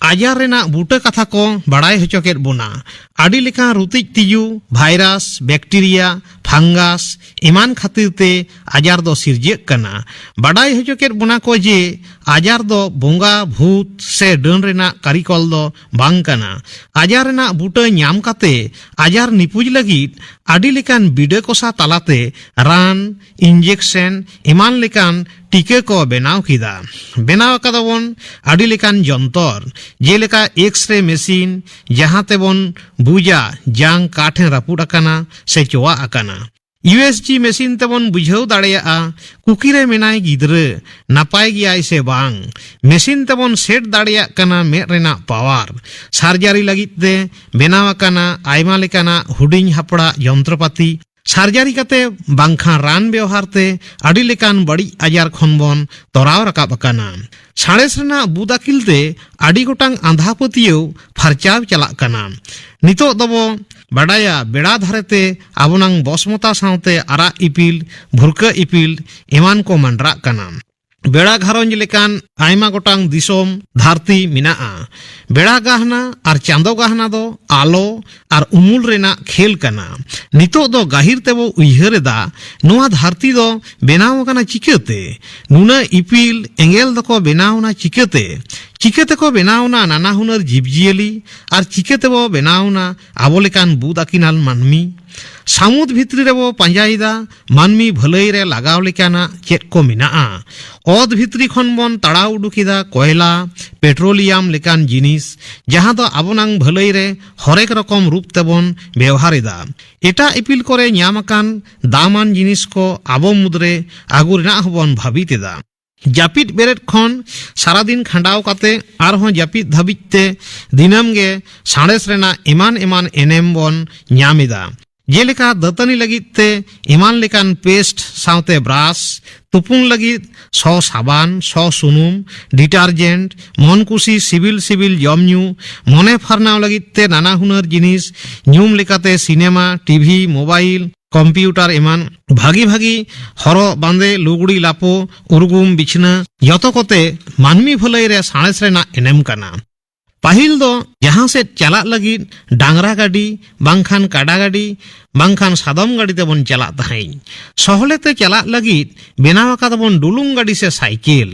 ᱟᱡᱟᱨ ᱨᱮᱱᱟᱜ ᱵᱩᱴᱟᱹ ᱠᱟᱛᱷᱟ ᱠᱚ ᱵᱟᱲᱟᱭ ᱦᱚᱪᱚ ᱠᱮᱫ ᱵᱚᱱᱟ᱾ ᱟᱹᱰᱤ ᱞᱮᱠᱟᱱ ᱨᱩᱛᱤᱡ ᱛᱤᱡᱩ, ᱵᱷᱟᱭᱨᱟᱥ, ᱵᱮᱠᱴᱮᱨᱤᱭᱟ, ᱯᱷᱟᱝᱜᱟᱥ ᱮᱢᱟᱱ ᱠᱷᱟᱹᱛᱤᱨ ᱛᱮ ᱟᱡᱟᱨ ᱫᱚ ᱥᱤᱨᱡᱟᱹᱜ ᱠᱟᱱᱟ᱾ ᱵᱟᱰᱟᱭ ᱦᱚᱪᱚ ᱠᱮᱫ ᱵᱚᱱᱟ ᱠᱚ ᱡᱮ ᱟᱡᱟᱨ ᱫᱚ ᱵᱚᱸᱜᱟ, ᱵᱷᱩᱛ ᱥᱮ ᱰᱟᱹᱱ ᱨᱮᱱᱟᱜ ᱠᱟᱹᱨᱤᱠᱚᱞ ᱫᱚ ᱵᱟᱝ ᱠᱟᱱᱟ᱾ ᱟᱡᱟᱨ ᱨᱮᱱᱟᱜ ᱵᱩᱴᱟᱹ ᱧᱟᱢ ᱠᱟᱛᱮ ᱟᱡᱟᱨ ᱱᱤᱯᱩᱡ ᱞᱟᱹᱜᱤᱫ ᱟᱹᱰᱤ ᱞᱮᱠᱟᱱ ᱵᱤᱰᱟᱹ ᱠᱚᱥᱟ ᱛᱟᱞᱟᱛᱮ ᱨᱟᱱ, ᱤᱱᱡᱮᱠᱥᱮᱱ ᱮᱢᱟᱱ ᱞᱮᱠᱟᱱ ᱴᱤᱠᱟᱹ ᱠᱚ ᱵᱮᱱᱟᱣ ᱠᱮᱫᱟ᱾ ᱵᱮᱱᱟᱣ ᱟᱠᱟᱫᱟᱵᱚᱱ ᱟᱹᱰᱤ ᱞᱮᱠᱟᱱ ᱡᱚᱱᱛᱚᱨ, ᱡᱮᱞᱮᱠᱟ ᱮᱠᱥᱨᱮ ᱢᱮᱥᱤᱱ, ᱡᱟᱦᱟᱸ ᱛᱮᱵᱚᱱ ᱵᱩᱡᱟ ᱡᱟᱝ ᱠᱟ ᱴᱷᱮᱱ ᱨᱟᱹᱯᱩᱫ ᱟᱠᱟᱱᱟ ᱥᱮ ᱪᱚᱣᱟᱜ ᱟᱠᱟᱱᱟ᱾ ᱤᱭᱩ ᱮᱥ ᱡᱤ ᱢᱮᱥᱤᱱ ᱛᱮᱵᱚᱱ ᱵᱩᱡᱷᱟᱹᱣ ᱫᱟᱲᱮᱭᱟᱜᱼᱟ ᱠᱩᱠᱤᱨᱮ ᱢᱮᱱᱟᱭ ᱜᱤᱫᱽᱨᱟᱹ ᱱᱟᱯᱟᱭ ᱜᱮᱭᱟᱭ ᱥᱮ ᱵᱟᱝ᱾ ᱢᱮᱥᱤᱱ ᱛᱮᱵᱚᱱ ᱥᱮᱴ ᱫᱟᱲᱮᱭᱟᱜ ᱠᱟᱱᱟ ᱢᱮᱫ ᱨᱮᱱᱟᱜ ᱯᱟᱣᱟᱨ᱾ ᱥᱟᱨᱡᱟᱨᱤ ᱞᱟᱹᱜᱤᱫ ᱛᱮ ᱵᱮᱱᱟᱣ ᱟᱠᱟᱱᱟ ᱟᱭᱢᱟ ᱞᱮᱠᱟᱱᱟᱜ ᱦᱩᱰᱤᱧ ᱦᱟᱯᱲᱟᱜ ᱡᱚᱱᱛᱨᱚᱯᱟᱛᱤ᱾ ᱥᱟᱨᱡᱟᱨᱤ ᱠᱟᱛᱮ ᱵᱟᱝᱠᱷᱟᱱ ᱨᱟᱱ ᱵᱮᱣᱦᱟᱨ ᱛᱮ ᱟᱹᱰᱤ ᱞᱮᱠᱟᱱ ᱵᱟᱹᱲᱤᱡ ᱟᱡᱟᱨ ᱠᱷᱚᱱ ᱵᱚᱱ ᱛᱚᱨᱟᱣ ᱨᱟᱠᱟᱵ ᱟᱠᱟᱱᱟ᱾ ᱥᱟᱬᱮᱥ ᱨᱮᱱᱟᱜ ᱵᱩᱫ ᱟᱹᱠᱤᱞ ᱛᱮ ᱟᱹᱰᱤ ᱜᱚᱴᱟᱝ ᱟᱸᱫᱷᱟ ᱯᱟᱹᱛᱭᱟᱹᱣ ᱯᱷᱟᱨᱪᱟᱣ ᱪᱟᱞᱟᱜ ᱠᱟᱱᱟ᱾ ᱱᱤᱛᱚᱜ ᱫᱚᱵᱚ ᱵᱟᱰᱟᱭᱟ ᱵᱮᱲᱟ ᱫᱷᱟᱨᱮ ᱛᱮ ᱟᱵᱚᱱᱟᱝ ᱵᱚᱥᱢᱚᱛᱟ ᱥᱟᱶᱛᱮ ᱟᱨᱟᱜ ᱤᱯᱤᱞ, ᱵᱷᱩᱨᱠᱟᱹ ᱤᱯᱤᱞ ᱮᱢᱟᱱ ᱠᱚ ᱢᱟᱸᱰᱨᱟᱜ ᱠᱟᱱᱟ᱾ ᱵᱮᱲᱟ ᱜᱷᱟᱨᱚᱸᱡᱽ ᱞᱮᱠᱟᱱ ᱟᱭᱢᱟ ᱜᱚᱴᱟᱝ ᱫᱤᱥᱚᱢ ᱫᱷᱟᱹᱨᱛᱤ ᱢᱮᱱᱟᱜᱼᱟ᱾ ᱵᱮᱲᱟ ᱜᱟᱦᱱᱟ ᱟᱨ ᱪᱟᱸᱫᱚ ᱜᱟᱦᱱᱟ ᱫᱚ ᱟᱞᱚ ᱟᱨ ᱩᱢᱩᱞ ᱨᱮᱱᱟᱜ ᱠᱷᱮᱞ ᱠᱟᱱᱟ᱾ ᱱᱤᱛᱚᱜ ᱫᱚ ᱜᱟᱹᱦᱤᱨ ᱛᱮᱵᱚ ᱩᱭᱦᱟᱹᱨ ᱮᱫᱟ, ᱱᱚᱣᱟ ᱫᱷᱟᱹᱨᱛᱤ ᱫᱚ ᱵᱮᱱᱟᱣ ᱟᱠᱟᱱᱟ ᱪᱤᱠᱟᱹᱛᱮ? ᱱᱩᱱᱟᱹᱜ ᱤᱯᱤᱞ ᱮᱸᱜᱮᱞ ᱫᱚᱠᱚ ᱵᱮᱱᱟᱣ ᱮᱱᱟ ᱪᱤᱠᱟᱹᱛᱮ? ᱪᱤᱠᱟᱹ ᱛᱮᱠᱚ ᱵᱮᱱᱟᱣ ᱮᱱᱟ ᱱᱟᱱᱟ ᱦᱩᱱᱟᱹᱨ ᱡᱤᱵᱽᱡᱤᱭᱟᱹᱞᱤ, ᱟᱨ ᱪᱤᱠᱟᱹ ᱛᱮᱵᱚ ᱵᱮᱱᱟᱣ ᱮᱱᱟ ᱟᱵᱚ ᱞᱮᱠᱟᱱ ᱵᱩᱫ ᱟᱹᱠᱤᱱᱟᱱ ᱢᱟᱹᱱᱢᱤ? ᱥᱟᱹᱢᱩᱫ ᱵᱷᱤᱛᱨᱤ ᱨᱮᱵᱚ ᱯᱟᱸᱡᱟᱭᱮᱫᱟ ᱢᱟᱹᱱᱢᱤ ᱵᱷᱟᱹᱞᱟᱹᱭ ᱨᱮ ᱞᱟᱜᱟᱣ ᱞᱮᱠᱟᱱᱟᱜ ᱪᱮᱫ ᱠᱚ ᱢᱮᱱᱟᱜᱼᱟ᱾ ᱚᱛ ᱵᱷᱤᱛᱨᱤ ᱠᱷᱚᱱ ᱵᱚᱱ ᱛᱟᱲᱟᱣ ᱩᱰᱩᱠᱮᱫᱟ ᱠᱚᱭᱞᱟ, ᱯᱮᱴᱨᱳᱞᱤᱭᱟᱢ ᱞᱮᱠᱟᱱ ᱡᱤᱱᱤᱥ, ᱡᱟᱦᱟᱸ ᱫᱚ ᱟᱵᱚ ᱱᱟᱝ ᱵᱷᱟᱹᱞᱟᱹᱭ ᱨᱮ ᱦᱚᱨᱮᱠ ᱨᱚᱠᱚᱢ ᱨᱩᱯ ᱛᱮᱵᱚᱱ ᱵᱮᱣᱦᱟᱨ ᱮᱫᱟ᱾ ᱮᱴᱟᱜ ᱤᱯᱤᱞ ᱠᱚᱨᱮ ᱧᱟᱢ ᱟᱠᱟᱱ ᱫᱟᱢᱟᱱ ᱡᱤᱱᱤᱥ ᱠᱚ ᱟᱵᱚ ᱢᱩᱫᱽᱨᱮ ᱟᱹᱜᱩ ᱨᱮᱱᱟᱜ ᱦᱚᱸᱵᱚᱱ ᱵᱷᱟᱹᱵᱤᱛ ᱮᱫᱟ᱾ ᱡᱟᱹᱯᱤᱫ ᱵᱮᱨᱮᱫ ᱠᱷᱚᱱ ᱥᱟᱨᱟᱫᱤᱱ ᱠᱷᱟᱸᱰᱟᱣ ᱠᱟᱛᱮ ᱟᱨᱦᱚᱸ ᱡᱟᱹᱯᱤᱫ ᱫᱷᱟᱹᱵᱤᱡ ᱛᱮ ᱫᱤᱱᱟᱹᱢ ᱜᱮ ᱥᱟᱬᱮᱥ ᱨᱮᱱᱟᱜ ᱮᱢᱟᱱ ᱮᱢᱟᱱ ᱮᱱᱮᱢ ᱵᱚᱱ ᱧᱟᱢ ᱮᱫᱟ᱾ ᱡᱮᱞᱮᱠᱟ ᱫᱟᱹᱛᱟᱹᱱᱤ ᱞᱟᱹᱜᱤᱫ ᱛᱮ ᱮᱢᱟᱱ ᱞᱮᱠᱟᱱ ᱯᱮᱥᱴ ᱥᱟᱶᱛᱮ ᱵᱨᱟᱥ, ᱛᱩᱯᱩᱱ ᱞᱟᱹᱜᱤᱫ ᱥᱚ ᱥᱟᱵᱟᱱ, ᱥᱚ ᱥᱩᱱᱩᱢ, ᱰᱤᱴᱟᱨᱡᱮᱱᱴ, ᱢᱚᱱ ᱠᱩᱥᱤ ᱥᱤᱵᱤᱞ ᱥᱤᱵᱤᱞ ᱡᱚᱢ ᱧᱩ, ᱢᱚᱱᱮ ᱯᱷᱟᱨᱱᱟᱣ ᱞᱟᱹᱜᱤᱫ ᱛᱮ ᱱᱟᱱᱟ ᱦᱩᱱᱟᱹᱨ ᱡᱤᱱᱤᱥ, ᱧᱩᱢ ᱞᱮᱠᱟᱛᱮ ᱥᱤᱱᱮᱢᱟ, ᱴᱤᱵᱷᱤ, ᱢᱳᱵᱟᱭᱤᱞ, ᱠᱚᱢᱯᱤᱭᱩᱴᱟᱨ ᱮᱢᱟᱱ, ᱵᱷᱟᱹᱜᱤ ᱵᱷᱟᱹᱜᱤ ᱦᱚᱨᱚᱜ ᱵᱟᱸᱫᱮ, ᱞᱩᱜᱽᱲᱤ ᱞᱟᱯᱚ, ᱩᱨᱜᱩᱢ ᱵᱤᱪᱷᱱᱟᱹ, ᱡᱚᱛᱚ ᱠᱚᱛᱮ ᱢᱟᱹᱱᱢᱤ ᱵᱷᱟᱹᱞᱟᱹᱭ ᱨᱮ ᱥᱟᱬᱮᱥ ᱨᱮᱱᱟᱜ ᱮᱱᱮᱢ ᱠᱟᱱᱟ᱾ ᱯᱟᱹᱦᱤᱞ ᱫᱚ ᱡᱟᱦᱟᱸ ᱥᱮᱫ ᱪᱟᱞᱟᱜ ᱞᱟᱹᱜᱤᱫ ᱰᱟᱝᱨᱟ ᱜᱟᱹᱰᱤ, ᱵᱟᱝᱠᱷᱟᱱ ᱠᱟᱰᱟ ᱜᱟᱹᱰᱤ, ᱵᱟᱝᱠᱷᱟᱱ ᱥᱟᱫᱚᱢ ᱜᱟᱹᱰᱤ ᱛᱮᱵᱚᱱ ᱪᱟᱞᱟᱜ ᱛᱟᱦᱮᱸᱫ᱾ ᱥᱚᱦᱞᱮ ᱛᱮ ᱪᱟᱞᱟᱜ ᱞᱟᱹᱜᱤᱫ ᱵᱮᱱᱟᱣ ᱟᱠᱟᱫᱟᱵᱚᱱ ᱰᱩᱞᱩᱝ ᱜᱟᱹᱰᱤ ᱥᱮ ᱥᱟᱭᱠᱮᱞ,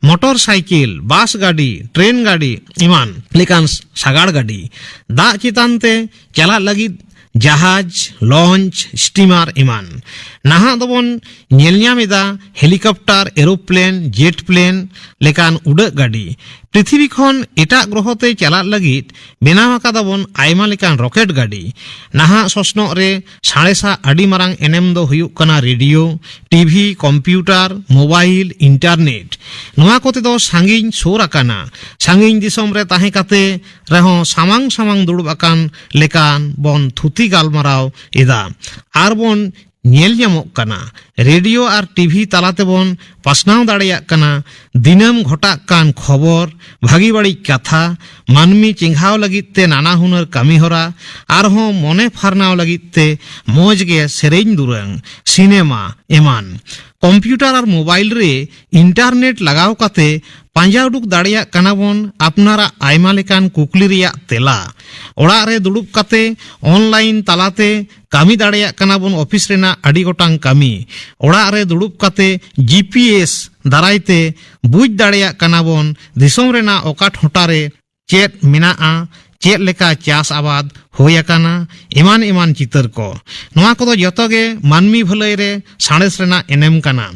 ᱢᱚᱴᱚᱨ ᱥᱟᱭᱠᱮᱞ, ᱵᱟᱥ ᱜᱟᱹᱰᱤ, ᱴᱨᱮᱱ ᱜᱟᱹᱰᱤ ᱮᱢᱟᱱ ᱞᱮᱠᱟᱱ ᱥᱟᱜᱟᱲ ᱜᱟᱹᱰᱤ᱾ ᱫᱟᱜ ᱪᱮᱛᱟᱱ ᱛᱮ ᱪᱟᱞᱟᱜ ᱞᱟᱹᱜᱤᱫ ᱡᱟᱦᱟᱡᱽ, ᱞᱚᱧᱪ, ᱥᱴᱤᱢᱟᱨ ᱮᱢᱟᱱ᱾ ᱱᱟᱦᱟᱜ ᱫᱚᱵᱚᱱ ᱧᱮᱞ ᱧᱟᱢ ᱮᱫᱟ ᱦᱮᱞᱤᱠᱚᱯᱴᱟᱨ, ᱮᱨᱳᱯᱞᱮᱱ, ᱡᱮᱴ ᱯᱞᱮᱱ ᱞᱮᱠᱟᱱ ᱩᱰᱟᱹᱜ ᱜᱟᱹᱰᱤ᱾ ᱯᱨᱤᱛᱷᱤᱵᱤ ᱠᱷᱚᱱ ᱮᱴᱟᱜ ᱜᱨᱚᱦᱚ ᱛᱮ ᱪᱟᱞᱟᱜ ᱞᱟᱹᱜᱤᱫ ᱵᱮᱱᱟᱣ ᱟᱠᱟᱫᱟᱵᱚᱱ ᱟᱭᱢᱟ ᱞᱮᱠᱟᱱ ᱨᱚᱠᱮᱴ ᱜᱟᱹᱰᱤ᱾ ᱱᱟᱦᱟᱜ ᱥᱚᱥᱱᱚᱜ ᱨᱮ ᱥᱟᱬᱮᱥᱟᱜ ᱟᱹᱰᱤ ᱢᱟᱨᱟᱝ ᱮᱱᱮᱢ ᱫᱚ ᱦᱩᱭᱩᱜ ᱠᱟᱱᱟ radio, TV, computer, mobile, internet. ᱱᱚᱣᱟ ᱠᱚᱛᱮ ᱫᱚ ᱥᱟᱺᱜᱤᱧ ᱥᱩᱨ ᱟᱠᱟᱱᱟ᱾ ᱥᱟᱺᱜᱤᱧ ᱫᱤᱥᱚᱢ ᱨᱮ ᱛᱟᱦᱮᱸ ᱠᱟᱛᱮ ᱨᱮᱦᱚᱸ ᱥᱟᱢᱟᱝ ᱥᱟᱢᱟᱝ ᱫᱩᱲᱩᱵ ᱟᱠᱟᱱ ᱞᱮᱠᱟᱱ ᱵᱚᱱ ᱛᱷᱩᱛᱤ ᱜᱟᱞᱢᱟᱨᱟᱣ ᱮᱫᱟ ᱟᱨ ᱵᱚᱱ ᱧᱮᱞ ᱧᱟᱢᱚᱜ ᱠᱟᱱᱟ᱾ ᱨᱮᱰᱤᱭᱳ ᱟᱨ ᱴᱤᱵᱷᱤ ᱛᱟᱞᱟ ᱛᱮᱵᱚᱱ ᱯᱟᱥᱱᱟᱣ ᱫᱟᱲᱮᱭᱟᱜ ᱠᱟᱱᱟ ᱫᱤᱱᱟᱹᱢ ᱜᱷᱚᱴᱟᱜ ᱠᱟᱱ ᱠᱷᱚᱵᱚᱨ, ᱵᱷᱟᱹᱜᱤ ᱵᱟᱹᱲᱤᱡ ᱠᱟᱛᱷᱟ, ᱢᱟᱹᱱᱢᱤ ᱪᱮᱸᱜᱷᱟᱣ ᱞᱟᱹᱜᱤᱫ ᱛᱮ ᱱᱟᱱᱟ ᱦᱩᱱᱟᱹᱨ ᱠᱟᱹᱢᱤᱦᱚᱨᱟ, ᱟᱨᱦᱚᱸ ᱢᱚᱱᱮ ᱯᱷᱟᱨᱱᱟᱣ ᱞᱟᱹᱜᱤᱫ ᱛᱮ ᱢᱚᱡᱽ ᱜᱮ ᱥᱮᱨᱮᱧ ᱫᱩᱨᱟᱹᱝ, ᱥᱤᱱᱮᱢᱟ ᱮᱢᱟᱱ᱾ ᱠᱚᱢᱯᱤᱭᱩᱴᱟᱨ ᱟᱨ ᱢᱳᱵᱟᱭᱤᱞ ᱨᱮ ᱤᱱᱴᱟᱨᱱᱮᱴ ᱞᱟᱜᱟᱣ ᱠᱟᱛᱮ ᱯᱟᱸᱡᱟ ᱩᱰᱩᱠ ᱫᱟᱲᱮᱭᱟᱜ ᱠᱟᱱᱟ ᱵᱚᱱ ᱟᱯᱱᱟᱨᱟᱜ ᱟᱭᱢᱟ ᱞᱮᱠᱟᱱ ᱠᱩᱠᱞᱤ ᱨᱮᱭᱟᱜ ᱛᱮᱞᱟ᱾ ᱚᱲᱟᱜ ᱨᱮ ᱫᱩᱲᱩᱵ ᱠᱟᱛᱮ ᱚᱱᱞᱟᱭᱤᱱ ᱛᱟᱞᱟᱛᱮ ᱠᱟᱹᱢᱤ ᱫᱟᱲᱮᱭᱟᱜ ᱠᱟᱱᱟ ᱵᱚᱱ ᱚᱯᱷᱤᱥ ᱨᱮᱱᱟᱜ ᱟᱹᱰᱤ ᱜᱚᱴᱟᱝ ᱠᱟᱹᱢᱤ᱾ ᱚᱲᱟᱜ ᱨᱮ ᱫᱩᱲᱩᱵ ᱠᱟᱛᱮ ᱡᱤ ᱯᱤ ᱮᱥ ᱫᱟᱨᱟᱭ ᱛᱮ ᱵᱩᱡᱽ ᱫᱟᱲᱮᱭᱟᱜ ᱠᱟᱱᱟ ᱵᱚᱱ ᱫᱤᱥᱚᱢ ᱨᱮᱱᱟᱜ ᱚᱠᱟ ᱴᱚᱴᱷᱟ ᱨᱮ ᱪᱮᱫ ᱢᱮᱱᱟᱜᱼᱟ, ᱪᱮᱫ ᱞᱮᱠᱟ ᱪᱟᱥ ᱟᱵᱟᱫ ᱦᱩᱭ ᱟᱠᱟᱱᱟ, ᱮᱢᱟᱱ ᱮᱢᱟᱱ ᱪᱤᱛᱟᱹᱨ ᱠᱚ᱾ ᱱᱚᱣᱟ ᱠᱚᱫᱚ ᱡᱚᱛᱚ ᱜᱮ ᱢᱟᱹᱱᱢᱤ ᱵᱷᱟᱹᱞᱟᱹᱭ ᱨᱮ ᱥᱟᱬᱮᱥ ᱨᱮᱱᱟᱜ ᱮᱱᱮᱢ ᱠᱟᱱᱟ᱾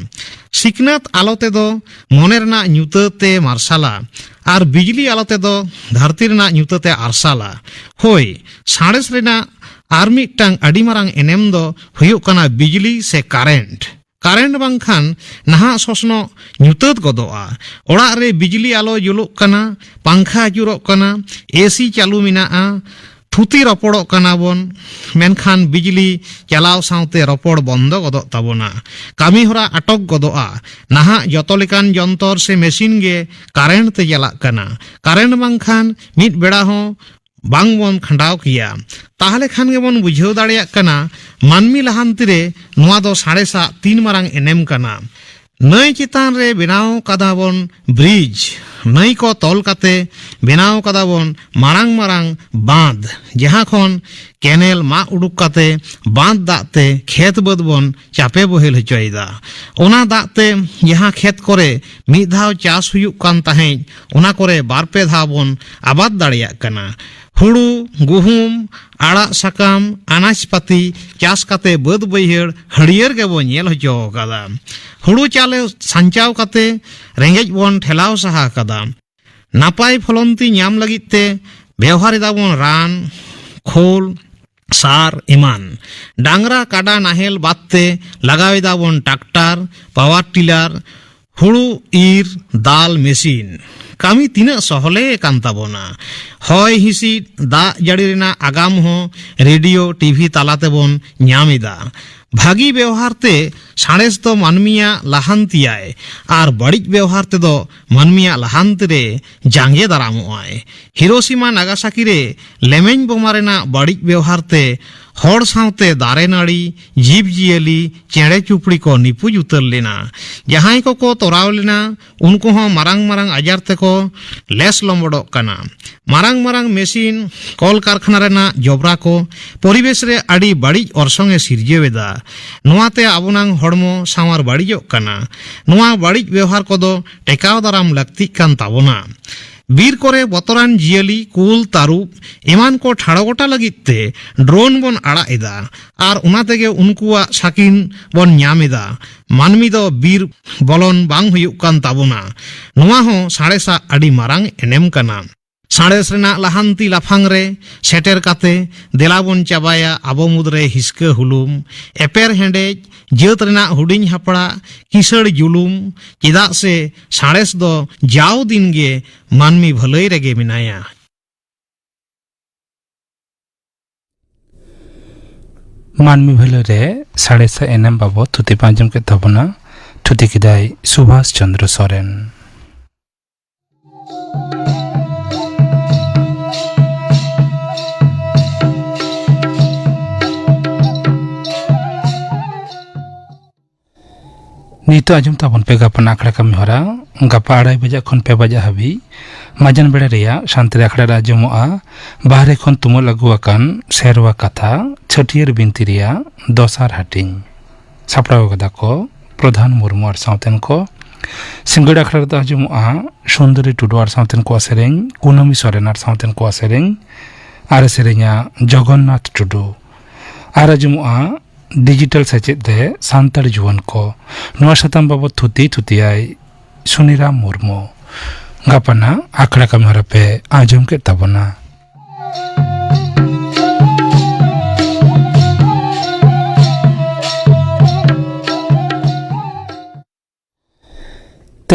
ᱥᱤᱠᱷᱱᱟᱹᱛ ᱟᱞᱚ ᱛᱮᱫᱚ ᱢᱚᱱᱮ ᱨᱮᱱᱟᱜ ᱧᱩᱛᱟᱹᱛ ᱮ ᱢᱟᱨᱥᱟᱞᱟ, ᱟᱨ ᱵᱤᱡᱽᱞᱤ ᱟᱞᱚ ᱛᱮᱫᱚ ᱫᱷᱟᱹᱨᱛᱤ ᱨᱮᱱᱟᱜ ᱧᱩᱛᱟᱹᱛ ᱮ ᱟᱨᱥᱟᱞᱟ᱾ ᱦᱳᱭ, ᱥᱟᱬᱮᱥ ᱨᱮᱱᱟᱜ ᱟᱨ ᱢᱤᱫᱴᱟᱝ ᱟᱹᱰᱤ ᱢᱟᱨᱟᱝ ᱮᱱᱮᱢ ᱫᱚ ᱦᱩᱭᱩᱜ ᱠᱟᱱᱟ ᱵᱤᱡᱽᱞᱤ ᱥᱮ ᱠᱟᱨᱮᱱᱴ᱾ ᱠᱟᱨᱮᱱᱴ ᱵᱟᱝᱠᱷᱟᱱ ᱱᱟᱦᱟᱜ ᱥᱚᱥᱱᱚᱜ ᱧᱩᱛᱟᱹᱛ ᱜᱚᱫᱚᱜᱼᱟ᱾ ᱚᱲᱟᱜ ᱨᱮ ᱵᱤᱡᱽᱞᱤ ᱟᱞᱚ ᱡᱩᱞᱩᱜ ᱠᱟᱱᱟ, ᱯᱟᱝᱠᱷᱟ ᱟᱹᱪᱩᱨᱚᱜ ᱠᱟᱱᱟ, ᱮ ᱥᱤ ᱪᱟᱹᱞᱩ ᱢᱮᱱᱟᱜᱼᱟ, ᱛᱷᱩᱛᱤ ᱨᱚᱯᱚᱲᱚᱜ ᱠᱟᱱᱟ ᱵᱚᱱ, ᱢᱮᱱᱠᱷᱟᱱ ᱵᱤᱡᱽᱞᱤ ᱪᱟᱞᱟᱣ ᱥᱟᱶᱛᱮ ᱨᱚᱯᱚᱲ ᱵᱚᱱᱫᱚ ᱜᱚᱫᱚᱜ ᱛᱟᱵᱚᱱᱟ᱾ ᱠᱟᱹᱢᱤ ᱦᱚᱨᱟ ᱟᱴᱚᱠ ᱜᱚᱫᱚᱜᱼᱟ᱾ ᱱᱟᱦᱟᱜ ᱡᱚᱛᱚ ᱞᱮᱠᱟᱱ ᱡᱚᱱᱛᱚᱨ ᱥᱮ ᱢᱮᱥᱤᱱ ᱜᱮ ᱠᱟᱨᱮᱱᱴ ᱛᱮ ᱪᱟᱞᱟᱜ ᱠᱟᱱᱟ᱾ ᱠᱟᱨᱮᱱᱴ ᱵᱟᱝᱠᱷᱟᱱ ᱢᱤᱫ ᱵᱮᱲᱟ ᱦᱚᱸ ᱵᱟᱝ ᱵᱚᱱ ᱠᱷᱟᱸᱰᱟᱣ ᱠᱮᱭᱟ᱾ ᱛᱟᱦᱞᱮ ᱠᱷᱟᱱ ᱜᱮᱵᱚᱱ ᱵᱩᱡᱷᱟᱹᱣ ᱫᱟᱲᱮᱭᱟᱜ ᱠᱟᱱᱟ ᱢᱟᱹᱱᱢᱤ ᱞᱟᱦᱟᱱᱛᱤ ᱨᱮ ᱱᱚᱣᱟ ᱫᱚ ᱥᱟᱬᱮᱥᱟᱜ ᱛᱤᱱ ᱢᱟᱨᱟᱝ ᱮᱱᱮᱢ ᱠᱟᱱᱟ᱾ ᱱᱟᱹᱭ ᱪᱮᱛᱟᱱ ᱨᱮ ᱵᱮᱱᱟᱣ ᱠᱟᱫᱟ ᱵᱚᱱ ᱵᱨᱤᱡᱽ, ᱱᱟᱹᱭ ᱠᱚ ᱛᱚᱞ ᱠᱟᱛᱮ ᱵᱮᱱᱟᱣ ᱠᱟᱫᱟ ᱵᱚᱱ ᱢᱟᱨᱟᱝ ᱢᱟᱨᱟᱝ ᱵᱟᱸᱫᱽ, ᱡᱟᱦᱟᱸ ᱠᱷᱚᱱ ᱠᱮᱱᱮᱞ ᱢᱟᱜ ᱩᱰᱩᱠ ᱠᱟᱛᱮ ᱵᱟᱸᱫᱽ ᱫᱟᱜ ᱛᱮ ᱠᱷᱮᱛ ᱵᱟᱹᱫᱽ ᱵᱚᱱ ᱪᱟᱯᱮ ᱵᱚᱦᱮᱞ ᱦᱚᱪᱚᱭᱮᱫᱟ᱾ ᱚᱱᱟ ᱫᱟᱜ ᱛᱮ ᱡᱟᱦᱟᱸ ᱠᱷᱮᱛ ᱠᱚᱨᱮ ᱢᱤᱫ ᱫᱷᱟᱣ ᱪᱟᱥ ᱦᱩᱭᱩᱜ ᱠᱟᱱ ᱛᱟᱦᱮᱸᱫ, ᱚᱱᱟ ᱠᱚᱨᱮ ᱵᱟᱨ ᱯᱮ ᱫᱷᱟᱣ ᱵᱚᱱ ᱟᱵᱟᱫ ᱫᱟᱲᱮᱭᱟᱜ ᱠᱟᱱᱟ᱾ ᱦᱩᱲᱩ, ᱜᱩᱦᱩᱢ, ᱟᱲᱟᱜ ᱥᱟᱠᱟᱢ, ᱟᱱᱟᱡ ᱯᱟᱹᱛᱤ ᱪᱟᱥ ᱠᱟᱛᱮ ᱵᱟᱹᱫᱽ ᱵᱟᱹᱭᱦᱟᱹᱲ ᱦᱟᱹᱨᱭᱟᱹᱲ ᱜᱮᱵᱚᱱ ᱧᱮᱞ ᱦᱚᱪᱚ ᱟᱠᱟᱫᱟ᱾ ᱦᱩᱲᱩ ᱪᱟᱣᱞᱮ ᱥᱟᱧᱪᱟᱣ ᱠᱟᱛᱮ ᱨᱮᱸᱜᱮᱡ ᱵᱚᱱ ᱴᱷᱮᱞᱟᱣ ᱥᱟᱦᱟ ᱟᱠᱟᱫᱟ᱾ ᱱᱟᱯᱟᱭ ᱯᱷᱚᱞᱚᱱᱛᱤ ᱧᱟᱢ ᱞᱟᱹᱜᱤᱫ ᱛᱮ ᱵᱮᱣᱦᱟᱨ ᱮᱫᱟᱵᱚᱱ ᱨᱟᱱ, ᱠᱷᱳᱞ, ᱥᱟᱨ ᱮᱢᱟᱱ᱾ ᱰᱟᱝᱨᱟ ᱠᱟᱰᱟ ᱱᱟᱦᱮᱞ ᱵᱟᱫ ᱛᱮ ᱞᱟᱜᱟᱣ ᱮᱫᱟᱵᱚᱱ ᱴᱨᱟᱠᱴᱟᱨ, ᱯᱟᱣᱟᱨ ᱴᱤᱞᱟᱨ, ᱦᱩᱲᱩ ᱤᱨ, ᱫᱟᱞ ᱢᱮᱥᱤᱱ᱾ ᱠᱟᱹᱢᱤ ᱛᱤᱱᱟᱹᱜ ᱥᱚᱦᱞᱮ ᱟᱠᱟᱱ ᱛᱟᱵᱚᱱᱟ᱾ ᱦᱚᱭ ᱦᱤᱸᱥᱤᱫ, ᱫᱟᱜ ᱡᱟᱹᱲᱤ ᱨᱮᱱᱟᱜ ᱟᱜᱟᱢ ᱦᱚᱸ ᱨᱮᱰᱤᱭᱳ, ᱴᱤᱵᱷᱤ ᱛᱟᱞᱟ ᱛᱮᱵᱚᱱ ᱧᱟᱢ ᱮᱫᱟ᱾ ᱵᱷᱟᱹᱜᱤ ᱵᱮᱣᱦᱟᱨ ᱛᱮ ᱥᱟᱬᱮᱥ ᱫᱚ ᱢᱟᱹᱱᱢᱤᱭᱟᱜ ᱞᱟᱦᱟᱱᱛᱤᱭᱟᱭ ᱟᱨ ᱵᱟᱹᱲᱤᱡ ᱵᱮᱣᱦᱟᱨ ᱛᱮᱫᱚ ᱢᱟᱹᱱᱢᱤᱭᱟᱜ ᱞᱟᱦᱟᱱᱛᱤ ᱨᱮ ᱡᱟᱸᱜᱮ ᱫᱟᱨᱟᱢᱚᱜᱼᱟᱭ᱾ ᱦᱤᱨᱳᱥᱤᱢᱟ ᱱᱟᱜᱟᱥᱟᱠᱤ ᱨᱮ ᱞᱮᱢᱮᱧ ᱵᱳᱢᱟ ᱨᱮᱱᱟᱜ ᱵᱟᱹᱲᱤᱡ ᱵᱮᱣᱦᱟᱨ ᱛᱮ ᱦᱚᱲ ᱥᱟᱶᱛᱮ ᱫᱟᱨᱮ ᱱᱟᱹᱲᱤ, ᱡᱤᱵᱽ ᱡᱤᱭᱟᱹᱞᱤ, ᱪᱮᱬᱮ ᱪᱩᱯᱲᱤ ᱠᱚ ᱱᱤᱯᱩᱡ ᱩᱛᱟᱹᱨ ᱞᱮᱱᱟ᱾ ᱡᱟᱦᱟᱸᱭ ᱠᱚᱠᱚ ᱛᱚᱨᱟᱣ ᱞᱮᱱᱟ, ᱩᱱᱠᱩ ᱦᱚᱸ ᱢᱟᱨᱟᱝ ᱢᱟᱨᱟᱝ ᱟᱡᱟᱨ ᱛᱮᱠᱚ ᱞᱮᱥ ᱞᱚᱢᱵᱚᱰᱚᱜ ᱠᱟᱱᱟ᱾ ᱢᱟᱨᱟᱝ ᱢᱟᱨᱟᱝ ᱢᱮᱥᱤᱱ, ᱠᱚᱞ ᱠᱟᱨᱠᱷᱟᱱᱟ ᱨᱮᱱᱟᱜ ᱡᱚᱵᱽᱨᱟ ᱠᱚ ᱯᱚᱨᱤᱵᱮᱥ ᱨᱮ ᱟᱹᱰᱤ ᱵᱟᱹᱲᱤᱡ ᱚᱨᱥᱚᱝ ᱮ ᱥᱤᱨᱡᱟᱹᱣ ᱮᱫᱟ᱾ ᱱᱚᱣᱟᱛᱮ ᱟᱵᱚᱱᱟᱝ ᱦᱚᱲᱢᱚ ᱥᱟᱶᱟᱨ ᱵᱟᱹᱲᱤᱡᱚᱜ ᱠᱟᱱᱟ᱾ ᱱᱚᱣᱟ ᱵᱟᱹᱲᱤᱡ ᱵᱮᱣᱦᱟᱨ ᱠᱚᱫᱚ ᱴᱮᱠᱟᱣ ᱫᱟᱨᱟᱢ ᱞᱟᱹᱠᱛᱤᱜ ᱠᱟᱱ ᱛᱟᱵᱚᱱᱟ᱾ ᱵᱤᱨ ᱠᱚᱨᱮ ᱵᱚᱛᱚᱨᱟᱱ ᱡᱤᱭᱟᱹᱞᱤ, ᱠᱩᱞ, ᱛᱟᱹᱨᱩᱵ ᱮᱢᱟᱱ ᱠᱚ ᱴᱷᱟᱲᱚ ᱜᱚᱴᱟ ᱞᱟᱹᱜᱤᱫ ᱛᱮ ᱰᱨᱳᱱ ᱵᱚᱱ ᱟᱲᱟᱜ ᱮᱫᱟ᱾ ᱟᱨ ᱚᱱᱟ ᱛᱮᱜᱮ ᱩᱱᱠᱩᱣᱟᱜ ᱥᱟᱹᱠᱤᱱ ᱵᱚᱱ ᱧᱟᱢ ᱮᱫᱟ᱾ ᱢᱟᱹᱱᱢᱤ ᱫᱚ ᱵᱤᱨ ᱵᱚᱞᱚᱱ ᱵᱟᱝ ᱦᱩᱭᱩᱜ ᱠᱟᱱ ᱛᱟᱵᱚᱱᱟ᱾ ᱱᱚᱣᱟ ᱦᱚᱸ ᱥᱟᱬᱮᱥᱟᱜ ᱟᱹᱰᱤ ᱢᱟᱨᱟᱝ ᱮᱱᱮᱢ ᱠᱟᱱᱟ᱾ ᱥᱟᱬᱮᱥ ᱨᱮᱱᱟᱜ ᱞᱟᱦᱟᱱᱛᱤ ᱞᱟᱯᱷᱟᱝ ᱨᱮ ᱥᱮᱴᱮᱨ ᱠᱟᱛᱮ ᱫᱮᱞᱟ ᱵᱚᱱ ᱪᱟᱵᱟᱭᱟ ᱟᱵᱚ ᱢᱩᱫᱽᱨᱮ ᱦᱤᱥᱠᱟᱹ ᱦᱩᱞᱩᱢ, ᱮᱯᱮᱨ ᱦᱮᱸᱰᱮᱡ, ᱡᱟᱹᱛ ᱨᱮᱱᱟᱜ ᱦᱩᱰᱤᱧ ᱦᱟᱯᱲᱟᱜ, ᱠᱤᱥᱟᱹᱲ ᱡᱩᱞᱩᱢ᱾ ᱪᱮᱫᱟᱜ ᱥᱮ ᱥᱟᱬᱮᱥ ᱫᱚ ᱡᱟᱣ ᱫᱤᱱ ᱜᱮ ᱢᱟᱹᱱᱢᱤ ᱵᱷᱟᱹᱞᱟᱹᱭ ᱨᱮᱜᱮ ᱢᱮᱱᱟᱭᱟ᱾ ᱢᱟᱹᱱᱢᱤ ᱵᱷᱟᱹᱞᱟᱹᱭ ᱨᱮ ᱥᱟᱬᱮᱥᱟᱜ ᱮᱱᱮᱢ ᱵᱟᱵᱚᱫ ᱛᱷᱩᱛᱤ ᱯᱮ ᱟᱸᱡᱚᱢ ᱠᱮᱫ ᱛᱟᱵᱚᱱᱟ᱾ ᱛᱷᱩᱛᱤ ᱠᱮᱫᱟᱭ ᱥᱩᱵᱷᱟᱥ ᱪᱚᱸᱫᱽᱨᱚ ᱥᱚᱨᱮᱱ᱾ ᱱᱤᱛᱚᱜ ᱟᱸᱡᱚᱢ ᱛᱟᱵᱚᱱ ᱯᱮ ᱜᱟᱯᱟᱱ ᱟᱠᱷᱲᱟ ᱠᱟᱹᱢᱤ ᱦᱚᱨᱟ᱾ ᱜᱟᱯᱟ ᱟᱲᱟᱭ ᱵᱟᱡᱟᱜ ᱠᱷᱚᱱ ᱯᱮ ᱵᱟᱡᱟᱜ ᱦᱟᱹᱵᱤᱡ ᱢᱟᱡᱟᱱ ᱵᱮᱲᱟ ᱨᱮᱭᱟᱜ ᱥᱟᱱᱛᱟᱲᱤ ᱟᱠᱷᱲᱟ ᱨᱮ ᱟᱸᱡᱚᱢᱚᱜᱼᱟ ᱵᱟᱦᱨᱮ ᱠᱷᱚᱱ ᱛᱩᱢᱟᱹᱞ ᱟᱹᱜᱩ ᱟᱠᱟᱱ ᱥᱮᱨᱣᱟ ᱠᱟᱛᱷᱟ, ᱪᱷᱟᱹᱴᱭᱟᱹᱨ ᱵᱤᱱᱛᱤ ᱨᱮᱭᱟᱜ ᱫᱚᱥᱟᱨ ᱦᱟᱹᱴᱤᱧ᱾ ᱥᱟᱯᱲᱟᱣ ᱠᱟᱫᱟ ᱠᱚ ᱯᱨᱚᱫᱷᱟᱱ ᱢᱩᱨᱢᱩ ᱟᱨ ᱥᱟᱶᱛᱮᱱ ᱠᱚ᱾ ᱥᱤᱸᱜᱟᱹᱲ ᱟᱠᱷᱲᱟ ᱨᱮᱫᱚ ᱟᱸᱡᱚᱢᱚᱜᱼᱟ ᱥᱩᱱᱫᱚᱨᱤ ᱴᱩᱰᱩ ᱟᱨ ᱥᱟᱶᱛᱮᱱ ᱠᱚᱣᱟᱜ ᱥᱮᱨᱮᱧ, ᱠᱩᱱᱟᱹᱢᱤ ᱥᱚᱨᱮᱱ ᱟᱨ ᱥᱟᱶᱛᱮᱱ ᱠᱚᱣᱟᱜ ᱥᱮᱨᱮᱧ, ᱟᱨ ᱮ ᱥᱮᱨᱮᱧᱟ ᱡᱚᱜᱚᱱᱱᱟᱛᱷ ᱴᱩᱰᱩ᱾ ᱟᱨ ᱟᱸᱡᱚᱢᱚᱜᱼᱟ ᱰᱤᱡᱤᱴᱟᱞ ᱥᱮᱪᱮᱫ ᱨᱮ ᱥᱟᱱᱛᱟᱲ ᱡᱩᱣᱟᱹᱱ ᱠᱚ᱾ ᱱᱚᱣᱟ ᱥᱟᱛᱟᱢ ᱵᱟᱵᱚᱫ ᱛᱷᱩᱛᱤ ᱛᱷᱩᱛᱤᱭᱟᱭ ᱥᱩᱱᱤᱨᱟᱢ ᱢᱩᱨᱢᱩ᱾ ᱜᱟᱯᱟᱱᱟᱜ ᱟᱠᱷᱲᱟ ᱠᱟᱹᱢᱤ ᱦᱚᱨᱟ ᱯᱮ ᱟᱸᱡᱚᱢ ᱠᱮᱫ ᱛᱟᱵᱚᱱᱟ᱾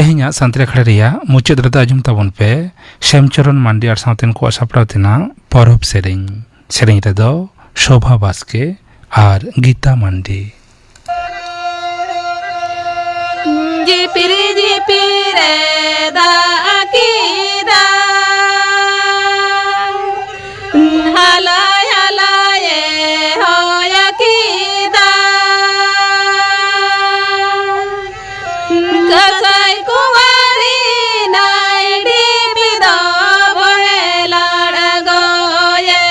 ᱛᱮᱦᱮᱧᱟᱜ ᱥᱟᱱᱛᱟᱲᱤ ᱟᱠᱷᱲᱟ ᱨᱮᱭᱟᱜ ᱢᱩᱪᱟᱹᱫ ᱨᱮᱫᱚ ᱟᱸᱡᱚᱢ ᱛᱟᱵᱚᱱ ᱯᱮ ᱥᱮᱢᱪᱚᱨᱚᱱ ᱢᱟᱱᱰᱤ ᱟᱨ ᱥᱟᱶᱛᱮᱱ ᱠᱚᱣᱟᱜ ᱥᱟᱯᱲᱟᱣ ᱛᱮᱱᱟᱜ ᱯᱚᱨᱚᱵᱽ ᱥᱮᱨᱮᱧ᱾ ᱥᱮᱨᱮᱧ ᱨᱮᱫᱚ ᱥᱳᱵᱷᱟ ᱵᱟᱥᱠᱮ ᱟᱨ ᱜᱤᱛᱟ ᱢᱟᱱᱰᱤ᱾ ᱡᱤᱯᱤᱨ ᱡᱤᱯᱤᱨ ᱮ ᱫᱟᱜ ᱠᱮᱫᱟ, ᱦᱟᱞᱟᱭ ᱦᱟᱞᱟᱭ ᱮ ᱦᱚᱭ ᱠᱮᱫᱟ᱾ ᱠᱟᱸᱥᱟᱭ ᱠᱩᱢᱟᱨᱤ ᱱᱟᱭᱰᱤᱯ ᱫᱚ ᱵᱚᱦᱮᱞ ᱟᱬᱜᱚᱭᱮ᱾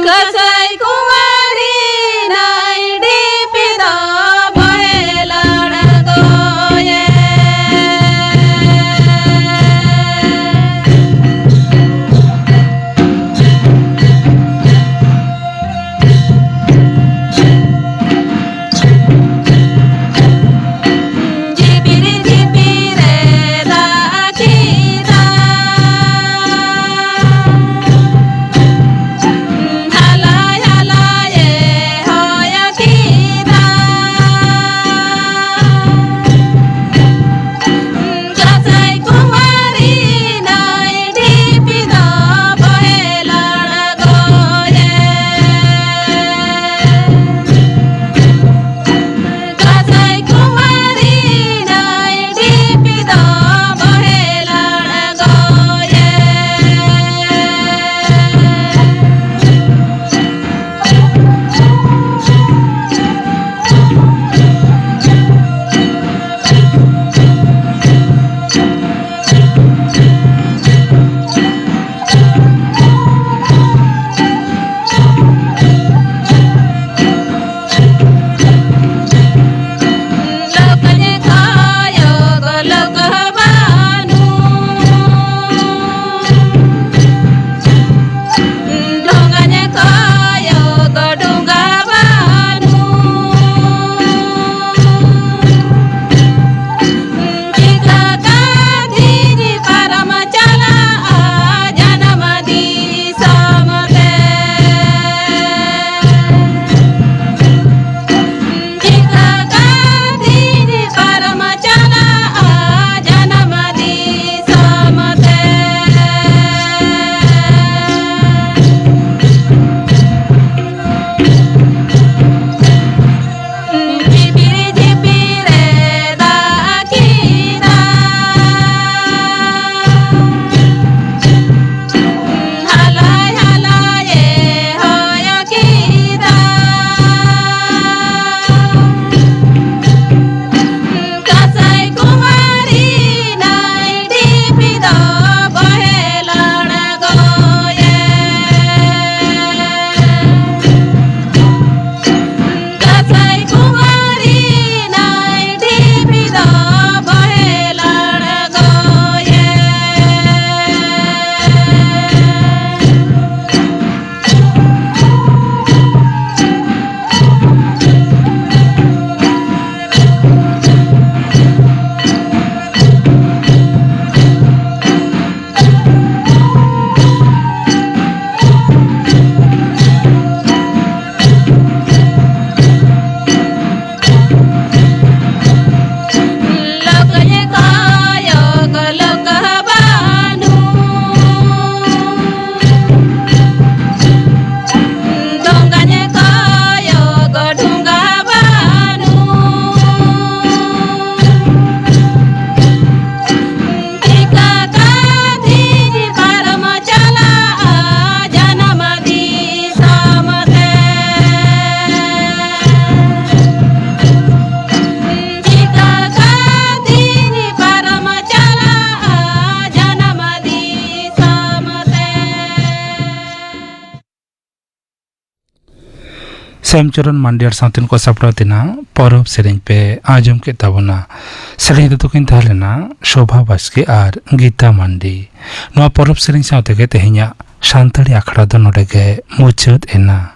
ᱠᱟᱸᱥᱟᱭ ᱠᱩᱢᱟᱨᱤ ᱱᱟᱭᱰᱤᱯ ᱫᱚ ᱵᱚᱦᱮᱞ ᱟᱬᱜᱚᱭᱮ᱾ ᱯᱨᱮᱢᱪᱚᱨᱚᱱ ᱢᱟᱱᱰᱤᱭᱟᱨ ᱥᱟᱶᱛᱮ ᱠᱚ ᱥᱟᱯᱲᱟᱣ ᱛᱮᱱᱟ ᱯᱚᱨᱚᱵᱽ ᱥᱮᱨᱮᱧ ᱯᱮ ᱟᱸᱡᱚᱢ ᱠᱮᱫ ᱛᱟᱵᱚᱱᱟ᱾ ᱥᱮᱨᱮᱧ ᱨᱮᱫᱚ ᱠᱤᱱ ᱛᱟᱦᱮᱸ ᱞᱮᱱᱟ ᱥᱳᱵᱷᱟ ᱵᱟᱥᱠᱮ ᱟᱨ ᱜᱤᱛᱟ ᱢᱟᱱᱰᱤ᱾ ᱱᱚᱣᱟ ᱯᱚᱨᱚᱵᱽ ᱥᱮᱨᱮᱧ ᱥᱟᱶ ᱛᱮᱜᱮ ᱛᱮᱦᱮᱧᱟᱜ ᱥᱟᱱᱛᱟᱲᱤ ᱟᱠᱷᱲᱟ ᱫᱚ ᱱᱚᱰᱮ ᱜᱮ ᱢᱩᱪᱟᱹᱫ ᱮᱱᱟ᱾